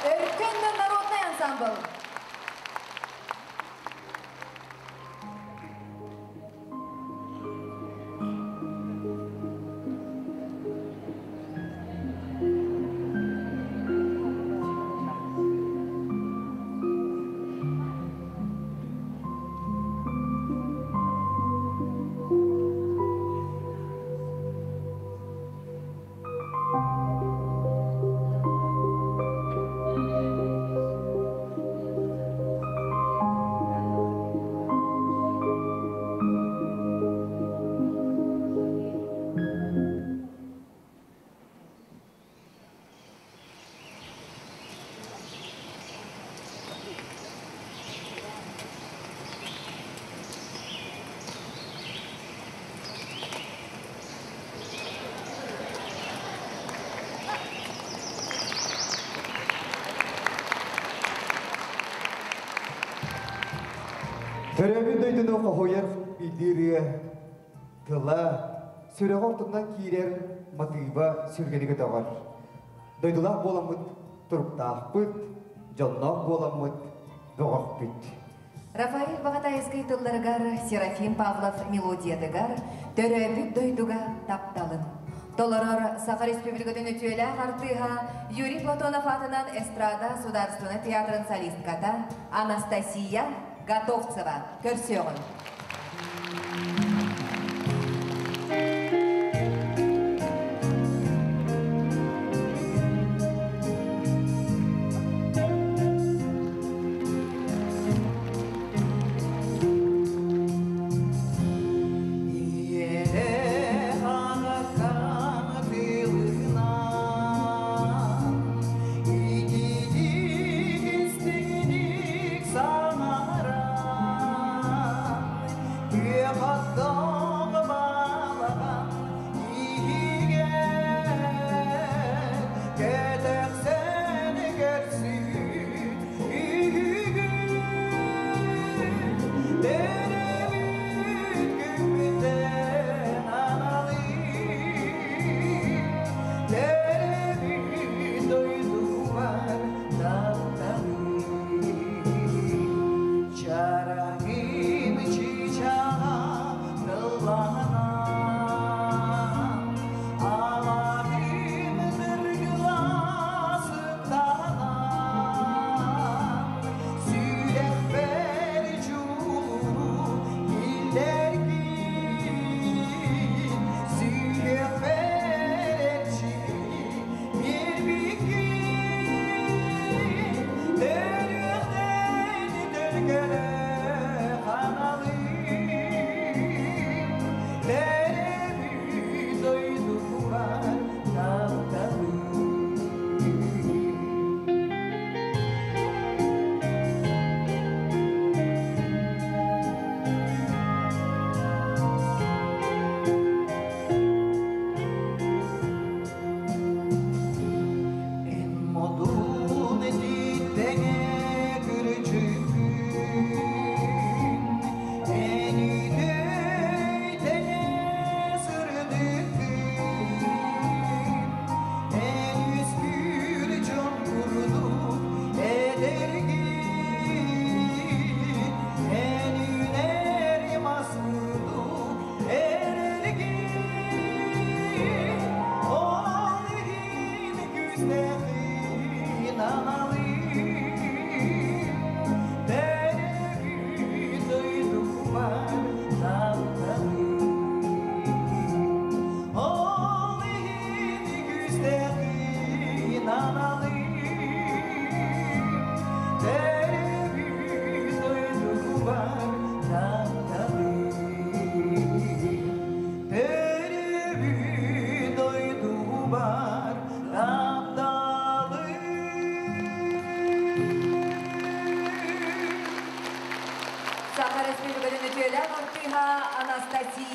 Өркөн народный ансамбль. Төрөбүт дойдуну хоһуйар билдиирие тыла сүрэҕи ортотунан киирэр матыыба сүргэни көтөҕөр. Дойдулаах буоламмыт туруктаахпыт, дьонноох буоламмыт бөҕөхпүт. Рафаэль Баҕатаайыскай тылларыгар, Серафим Павлов мелодиятыгар Төрөөбүт дойдуга тапталын. Толорор Саха Республикатын үтүөлээх артыыһа Юрий Платонов аатынан эстрада Судаарыстыбаннай театрын солистката Анастасия Готовцева. Көрсүөҕүҥ. Ититик истиҥник.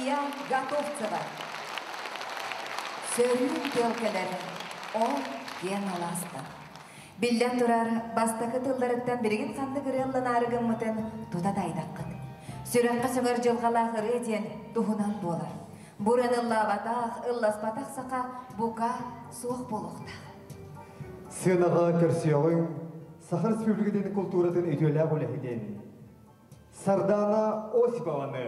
Мария Готовцева. Сөрүүн тыал кэлэр, ол киэҥ алаастан. Биллэн турар, бастакы тылларыттан билигин ханнык ырыалланаары гыммытын тута таайдаххыт. Сүрэххэ сөҥөр дьылҕалаах ырыа диэн туһунан буолар. Буран ыллаабатах, ылласпатах саха бука суох буолуохтаах. Сыанаҕа көрсүөҕүҥ Саха Республикатын култууратын үтүөлээх үлэһитин Сардаана Осипованы.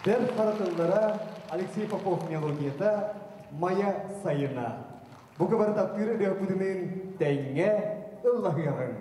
Бэрт хара тыллара Алексей Попов мелодията Майа сайына. Бука бары таптыыр ырыаһыппытыныын тэҥҥэ ыллаһыаҕыҥ.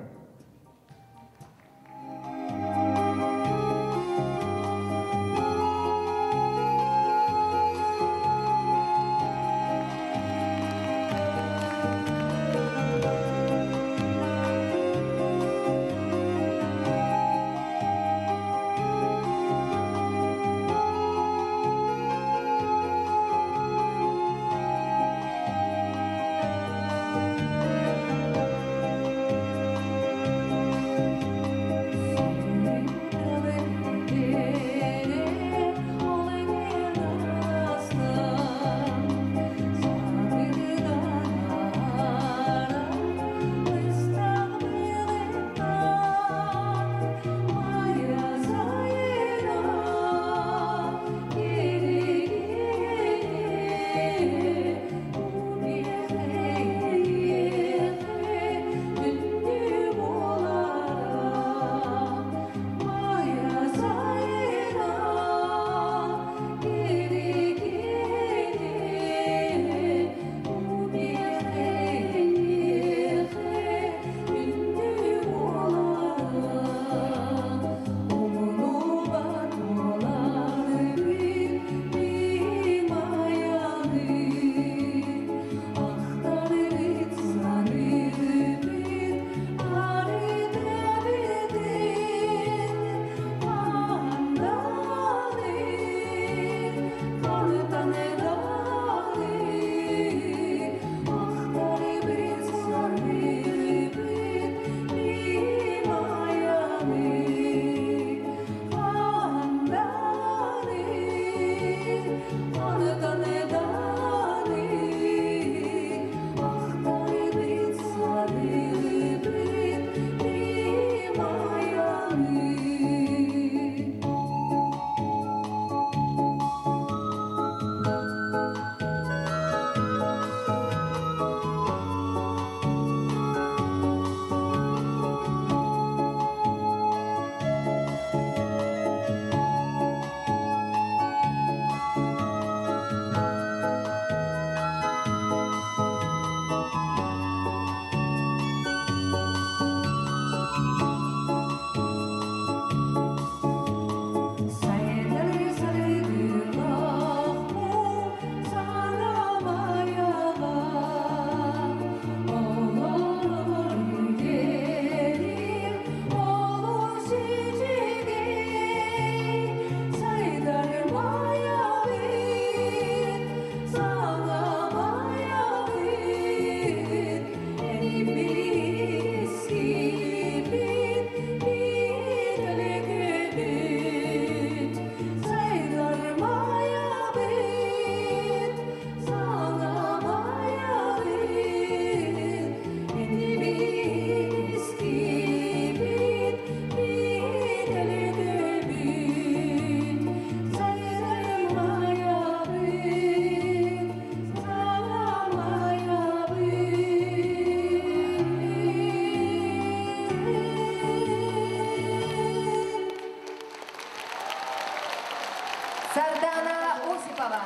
Сардаана Осипова.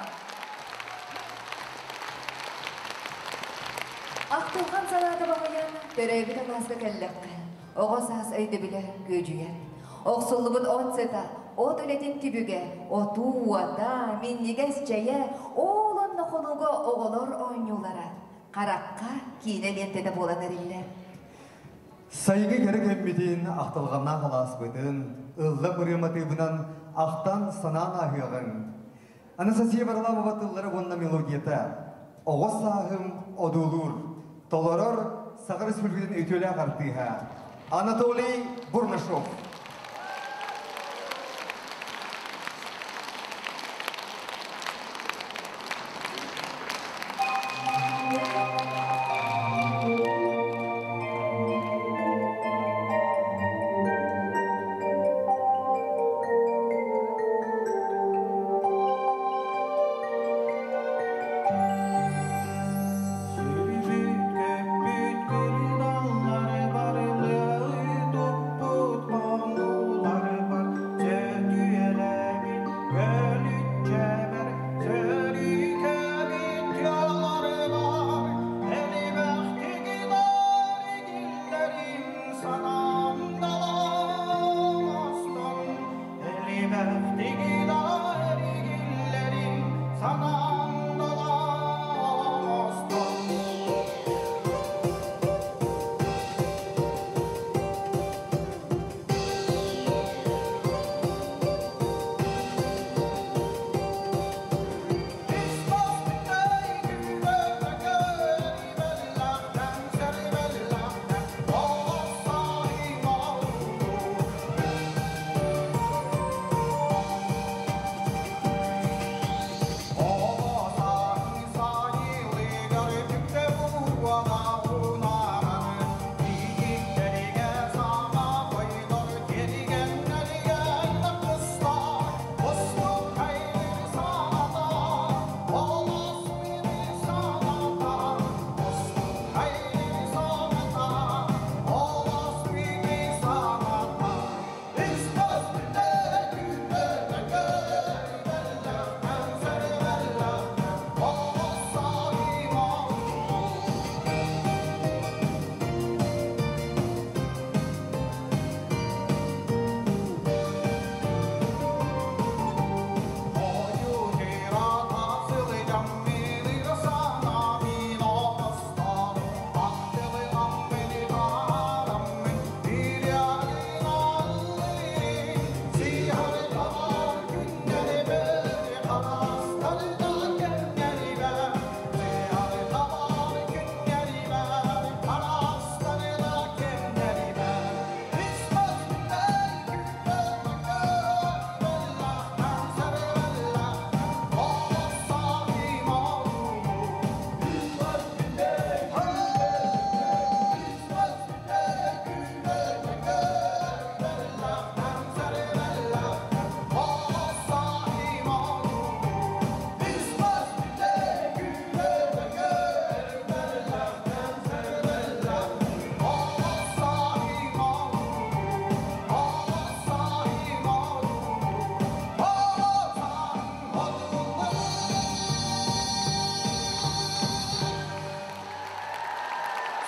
Ахтылҕан санаата баҕайан, төрөөбүт алааска кэллэххэ, оҕо саас өйдөбүлэ күөдьүйэр. Охсуллубут от сыта, от үлэтин түбүгэ, отуу уота, минньигэс чэйэ, ол онно хонууга оҕолор оонньуулара, харахха киинэ лиэнтэтэ буолан эриллэр. Сайыҥҥы кэрэ кэммитин, ахтылҕаннаах алааспытын, ылла ырыа матыыбынан ахтан санаан ааһыаҕыҥ. Анастасия Варламова тыллара уонна мелодията Оҕо сааһым одуулуур, толорор Саха Республикатын үтүөлээх артыыһа Анатолий Бурнашов.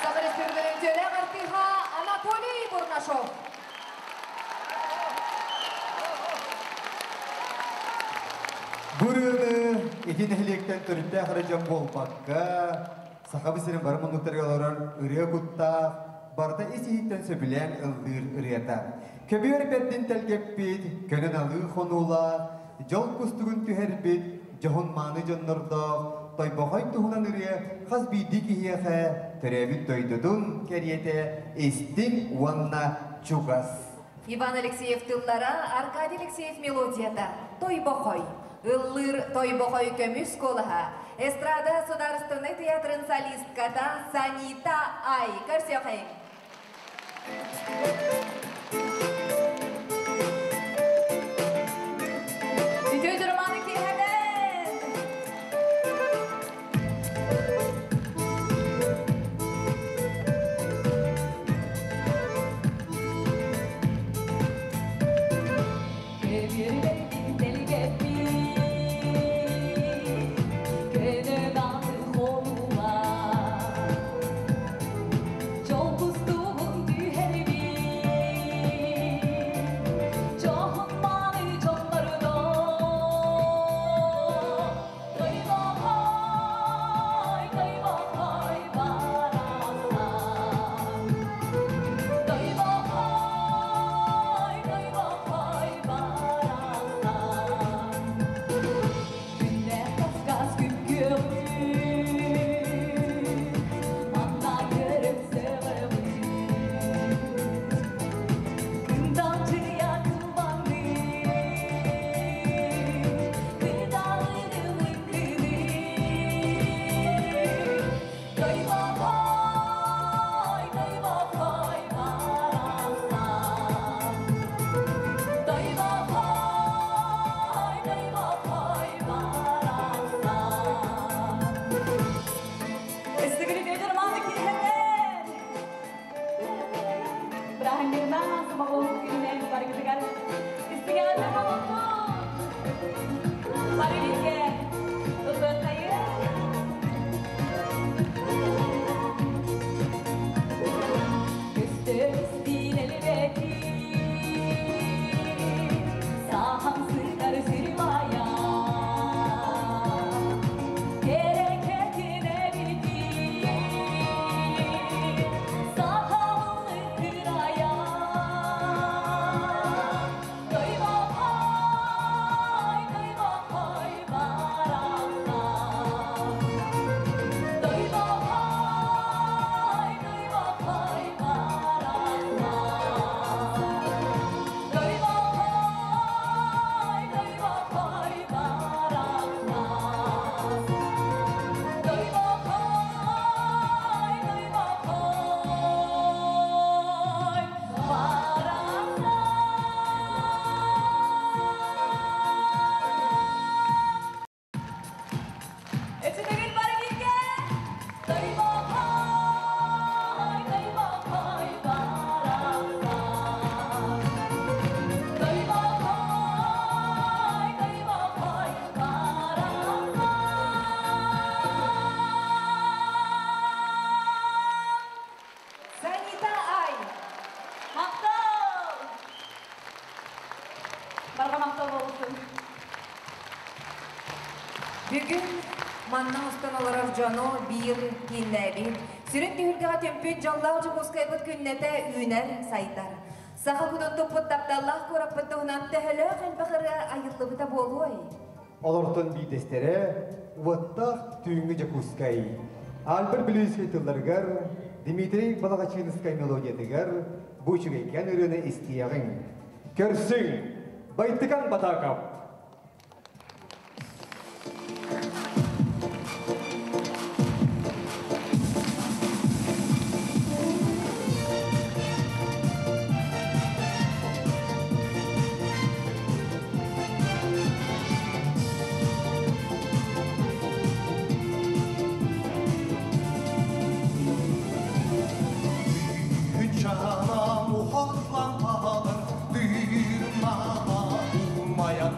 Саха Республикатын үтүөлээх артыыһа Анатолий Бурнашов. Бу ырыаны ити нэһилиэктэн төрүттээх эрэ дьон буолбакка, Сахабыт сирин бары муннуктарыгар олорор ырыа куттаах, барыта ис-иһиттэн сөбүлээн ыллыыр ырыата. Көбүөр бэрдин тэлгэппит, көнөн алыы хонуулаах, дьол кустугун түһэрбит, дьоһун мааны дьоннордоох, Тойбохой туһунан ырыа хас биирдии киһиэхэ төрөөбүт дойдутун кэриэтэ истиҥ уонна чугас. Иван Алексеев тыллара, Аркадий Алексеев мелодията «Тойбохой». Ыллыыр Тойбохой көмүс куолаһа, эстрада судаарыстыбаннай тыйаатырын солистката Санита Ай. Көрсүөххэйиҥ! Үтүө дьороманы киэһэнэн! Көбүөрбэттин тэлгэппит, көнө баҕы хонуула. Дьол кустугун түһэрбит, дьоһун мааны дьоннордоох. Тойбохой, Тойбохой барахсан. Тойбохой, Тойбохой барахсан. Күннээх Кавказ күп-күөҕүн, манна көрөн сөҕөҕүн. Кындаалдьыйа кылбаҥныы, кыдаалыны лыҥкыныы. Тойбохой, Тойбохой барахсан. Тойбохой, Тойбохой барахсан. Өссө үтүө дьороманы киэһэнэн! Бырааһынньыгынан сомоҕолоһуу күнүнэн барыгытыгар истиҥ эҕэрдэ буолуохтун! Бары бииргэ ыллыаххайын! Көстөр истиин элбэки, саһан сытар сир баайа. Кэрэкэтин эбитин, сахалыы кырайа. Тойбохой, Тойбохой барахсан. Тойбохой, Тойбохой барахсан. Тойбохой, Тойбохой барахсан. Тойбохой, Тойбохой барахсан. Өссө төгүл бары бииргэ! Тойбохой, Тойбохой барахсан. Тойбохой, Тойбохой барахсан. Санита Ай. Махтал! Барҕа махтал буолуохтун! Бүгүн манна мустан олорор дьону биир кииннээбит, сүрүн түһүлгэҕэ түмпүт дьоллоох Дьокуускайбыт күннэтэ үүнэр, сайдар. Саха кутун туппут тапталлаах куораппыт туһунан төһөлөөх элбэх ырыа айыллыбыта буолуой? Олортон биирдэстэрэ уоттаах түүҥҥү Дьокуускай. Альберт Бүлүүйүскэй тылларыгар, Дмитрий Балаҕачыыныскай мелодиятыгар бу үчүгэйкээн ырыаны истиэҕиҥ. Көрсүҥ! Байтыкан Батаакап! Чана muhatlan pahalar, dürmana ummayan.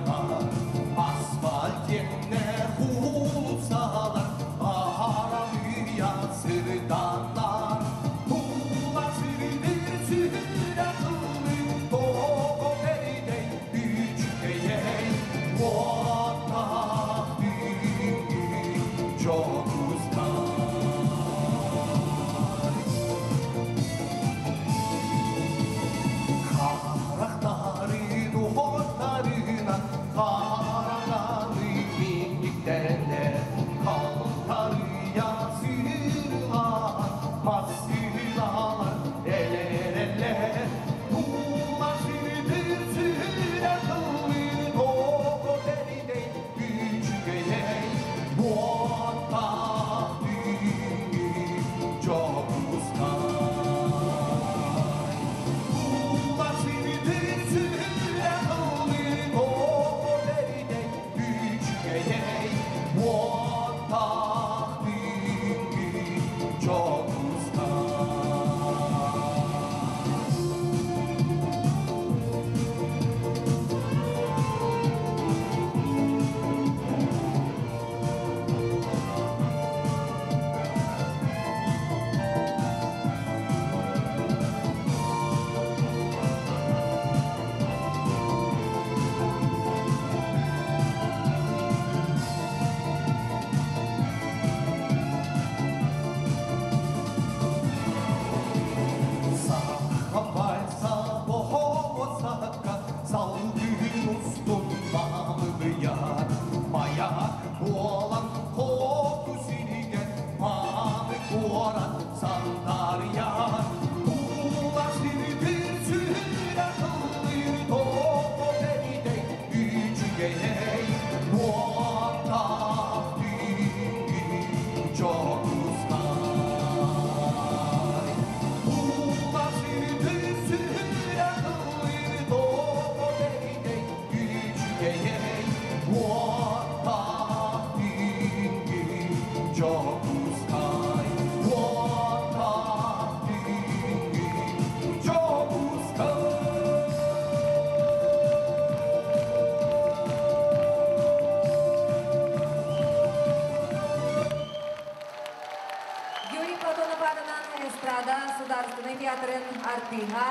государственнай театрын артыыһа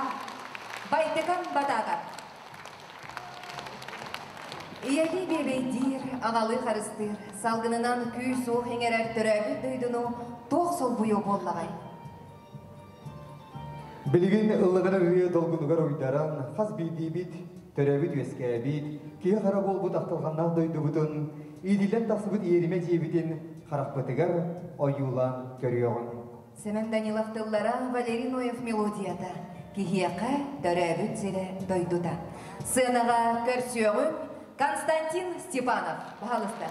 Байтыкан Батаакап. Ийэлии биэбэйдиир, аҕалыы харыстыыр, салгынынан күүс-уох иҥэрэр төрөөбүт дойдуну туох солбуйуо буоллаҕай? Билигин ыллыгар ырыа долгунугар уйдаран, хас биирдиибит төрөөбүт-үөскээбит, киһи-хара буолбут ахтылҕаннаах дойдубутун, иитиллэн тахсыбыт иэримэ дьиэбитин харахпытыгар ойуулаан көрүөҕүҥ. Сэмэн Данилов тыллара, Валерий Ноев мелодията, киһиэхэ төрөөбүт сирэ дойдута. Сыанаҕа көрсүөҕүҥ Константин Степанов. Пожалуйста.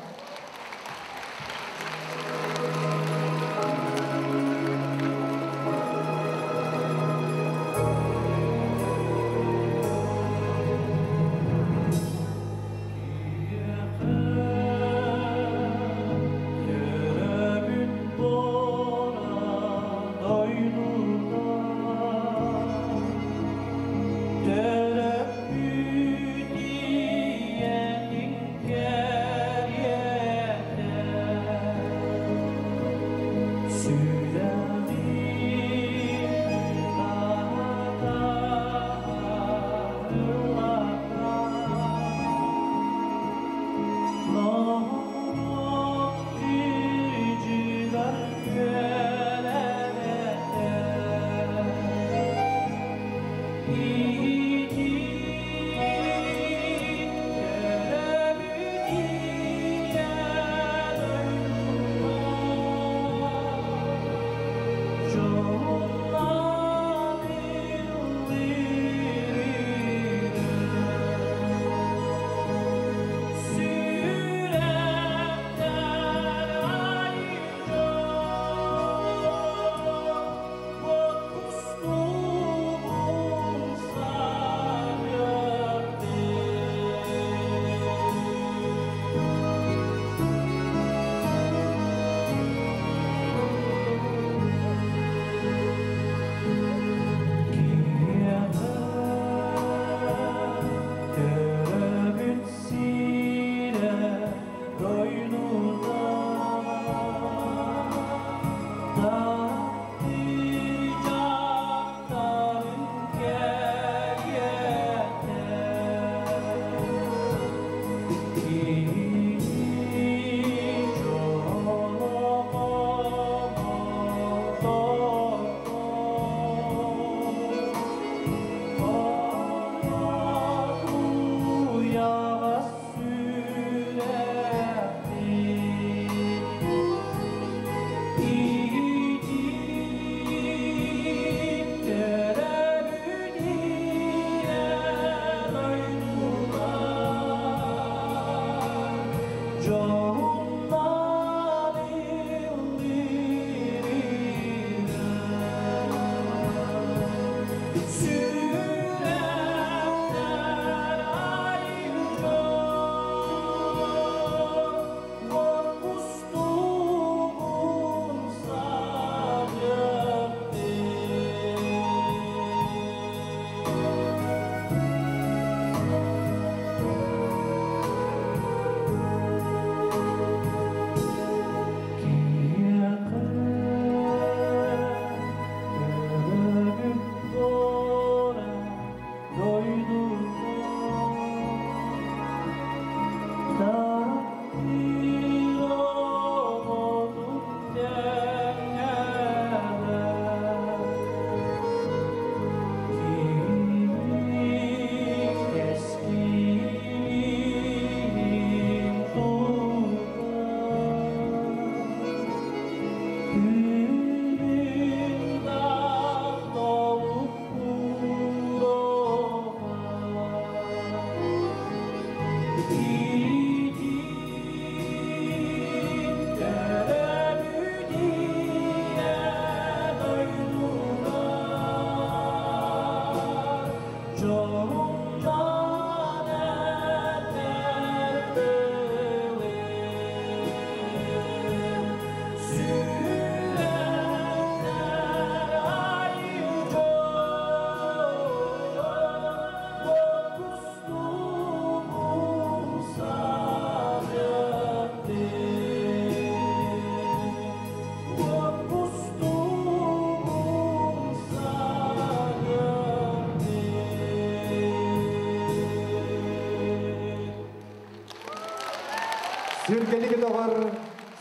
Сүргэни көтөҕөр,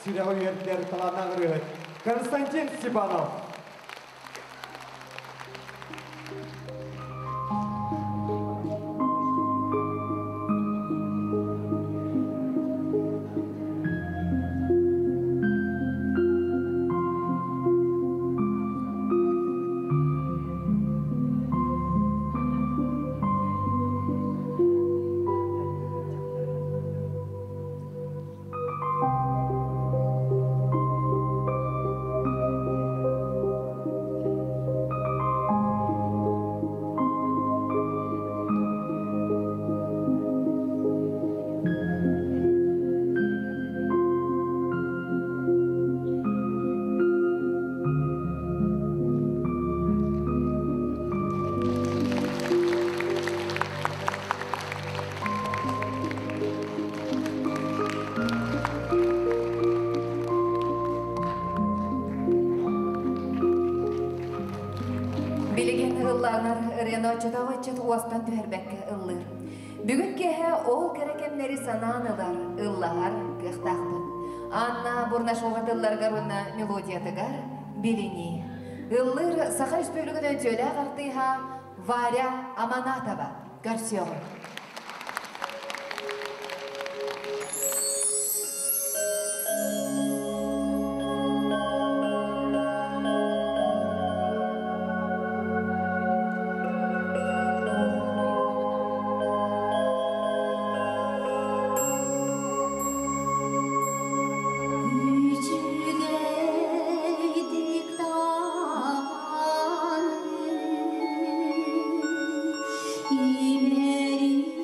сүрэҕи үөрдэр талааннаах ырыаһыт Константин Степанов. Билигин ылланар ырыаны оччотооҕу ыччат уостан түһэрбэккэ ыллыыр. Бүгүн киэһэ ол кэрэ кэмнэри санаан ылар, ыллаһар кыахтаахпыт. Анна Бурнашова тылларыгар уонна мелодиятыгар билинии. Ыллыыр Саха Республикатын үтүөлээх артыыһа Варя Аманатова. Көрсүөҕүҥ. Үчүгэйдик даҕаны имэрийэн.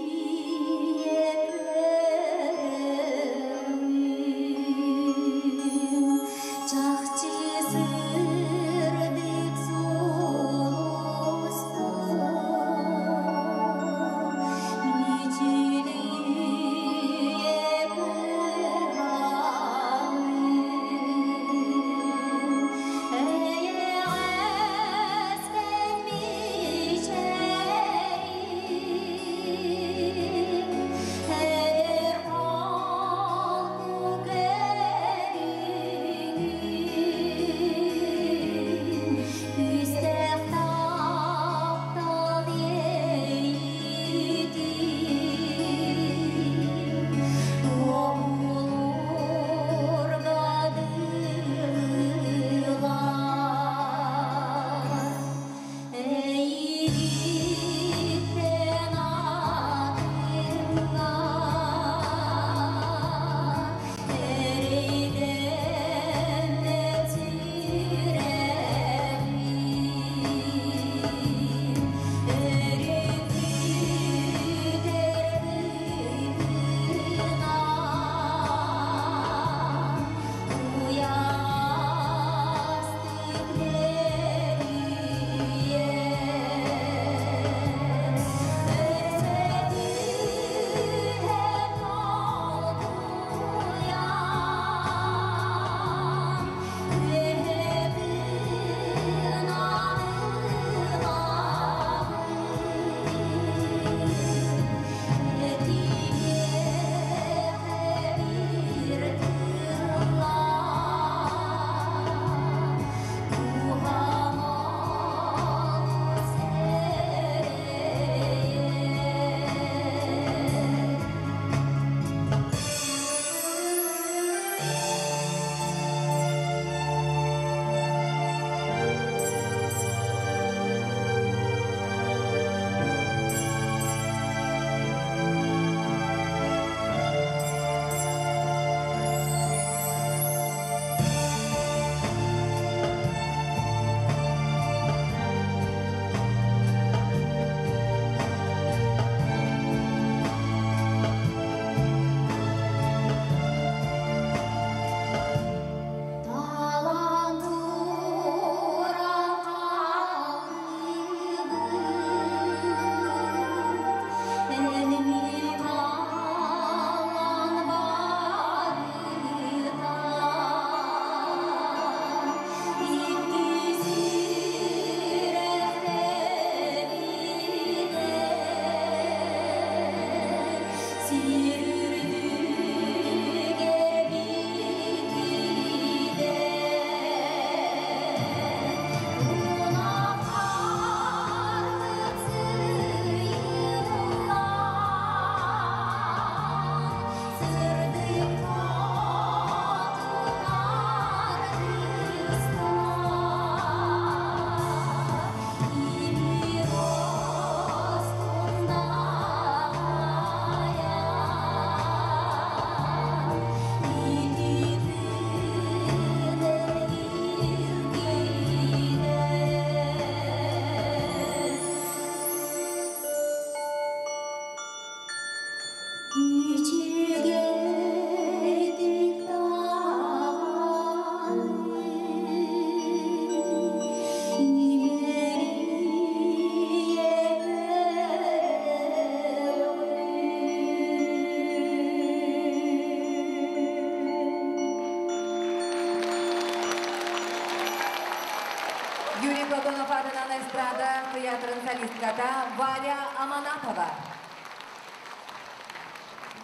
Максимов аатынан эстрада тыйаатырын солистката Валя Аманатова.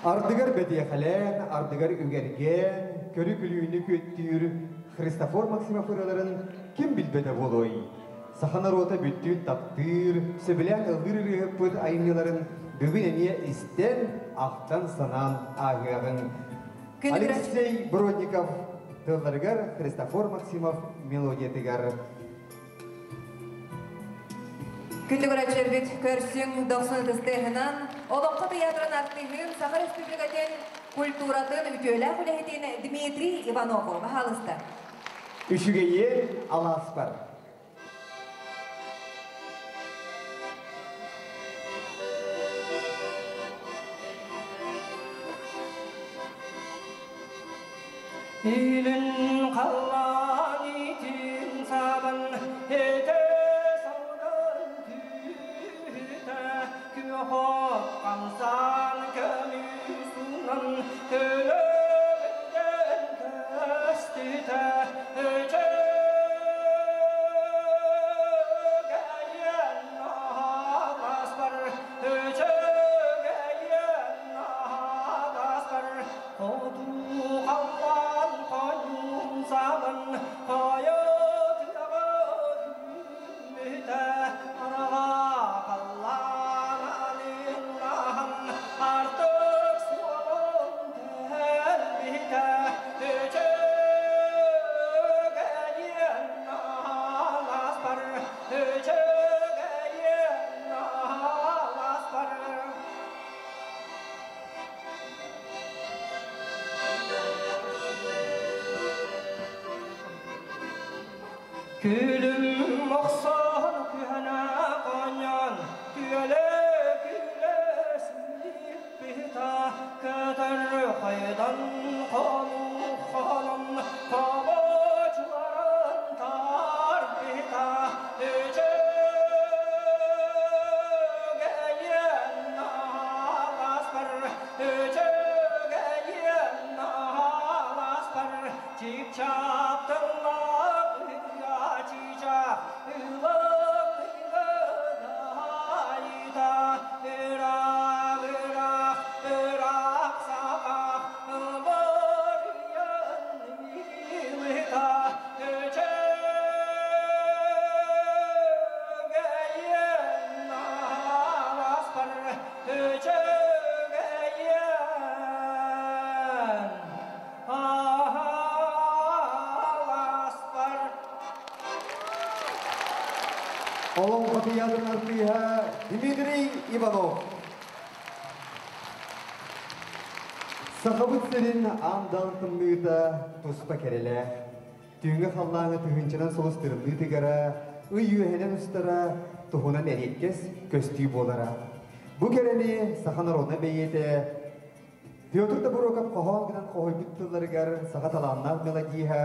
Ардыгар бэтиэхэлээн, ардыгар үгэргээн, көрү-күлүүнү күөттүүр Христофор Максимов ырыаларын ким билбэтэ буолуой? Саха норуота бүттүүн таптыыр, сөбүлээн ыллыыр ырыаһыппыт айымньыларын бүгүн эмиэ истэн, ахтан-санаан ааһыаҕыҥ. Алексей Бродников тылларыгар Христофор Максимов мелодиятыгар Күндү көрөөччүлэрбит көрсүҥ дохсун ытыстыаһынан Олоҥхо тыйаатырын артыыһын Саха Республикатын культуратын үтүөлээх үлэһитин Дмитрий Иванову баһаалыста. Үчүгэйиэн алааспар. Илин халлаан итин сабан этэ салгын түһүтэ күөх от хамсаан көмүс унан төлөбүттэн көстүтэ Өчөгэйэн аһаҕаспар өчөгэйэн аһаҕаспар хоту халлаан хойуун сабан хайа тыаҕа үүммүтэ араҕа халлаан алыннаһан артык суолун тэлбитэ өчөгэйэн аһаҕаспар өчөгэйэн аһаҕаспар Күлүм охсон күһэнэ коньон күөлэ күлэ силиппита көтөр хайдан хону хонон хобочуларын тарбита Өчөгэйэн аһаҕаспар өчөгэйэн аһаҕаспар чип-чап тыллаах чича ылык-ыгыдайда ыраах ыраах ыраах саҕах ылбарыйан илыта өчөгэйэн аһаҕаспар өчөгэйэн аһаҕаспар Олоҥхо тыйаатырын артыыһа Дмитрий Иванов. Сахабыт сирин аан даҕан тымныыта туспа кэрэлээх. Түүҥҥү халлааҥҥа тыһыынчанан сулус тырымныы тыгара, ый үөһэнэн устара туһунан эриэккэс көстүү буолара. Бу кэрэни саха народнай бэйиэтэ Петр Тобуроков хоһоон гынан хоһуйбут тылларыгар саха талааннаах мелодиһа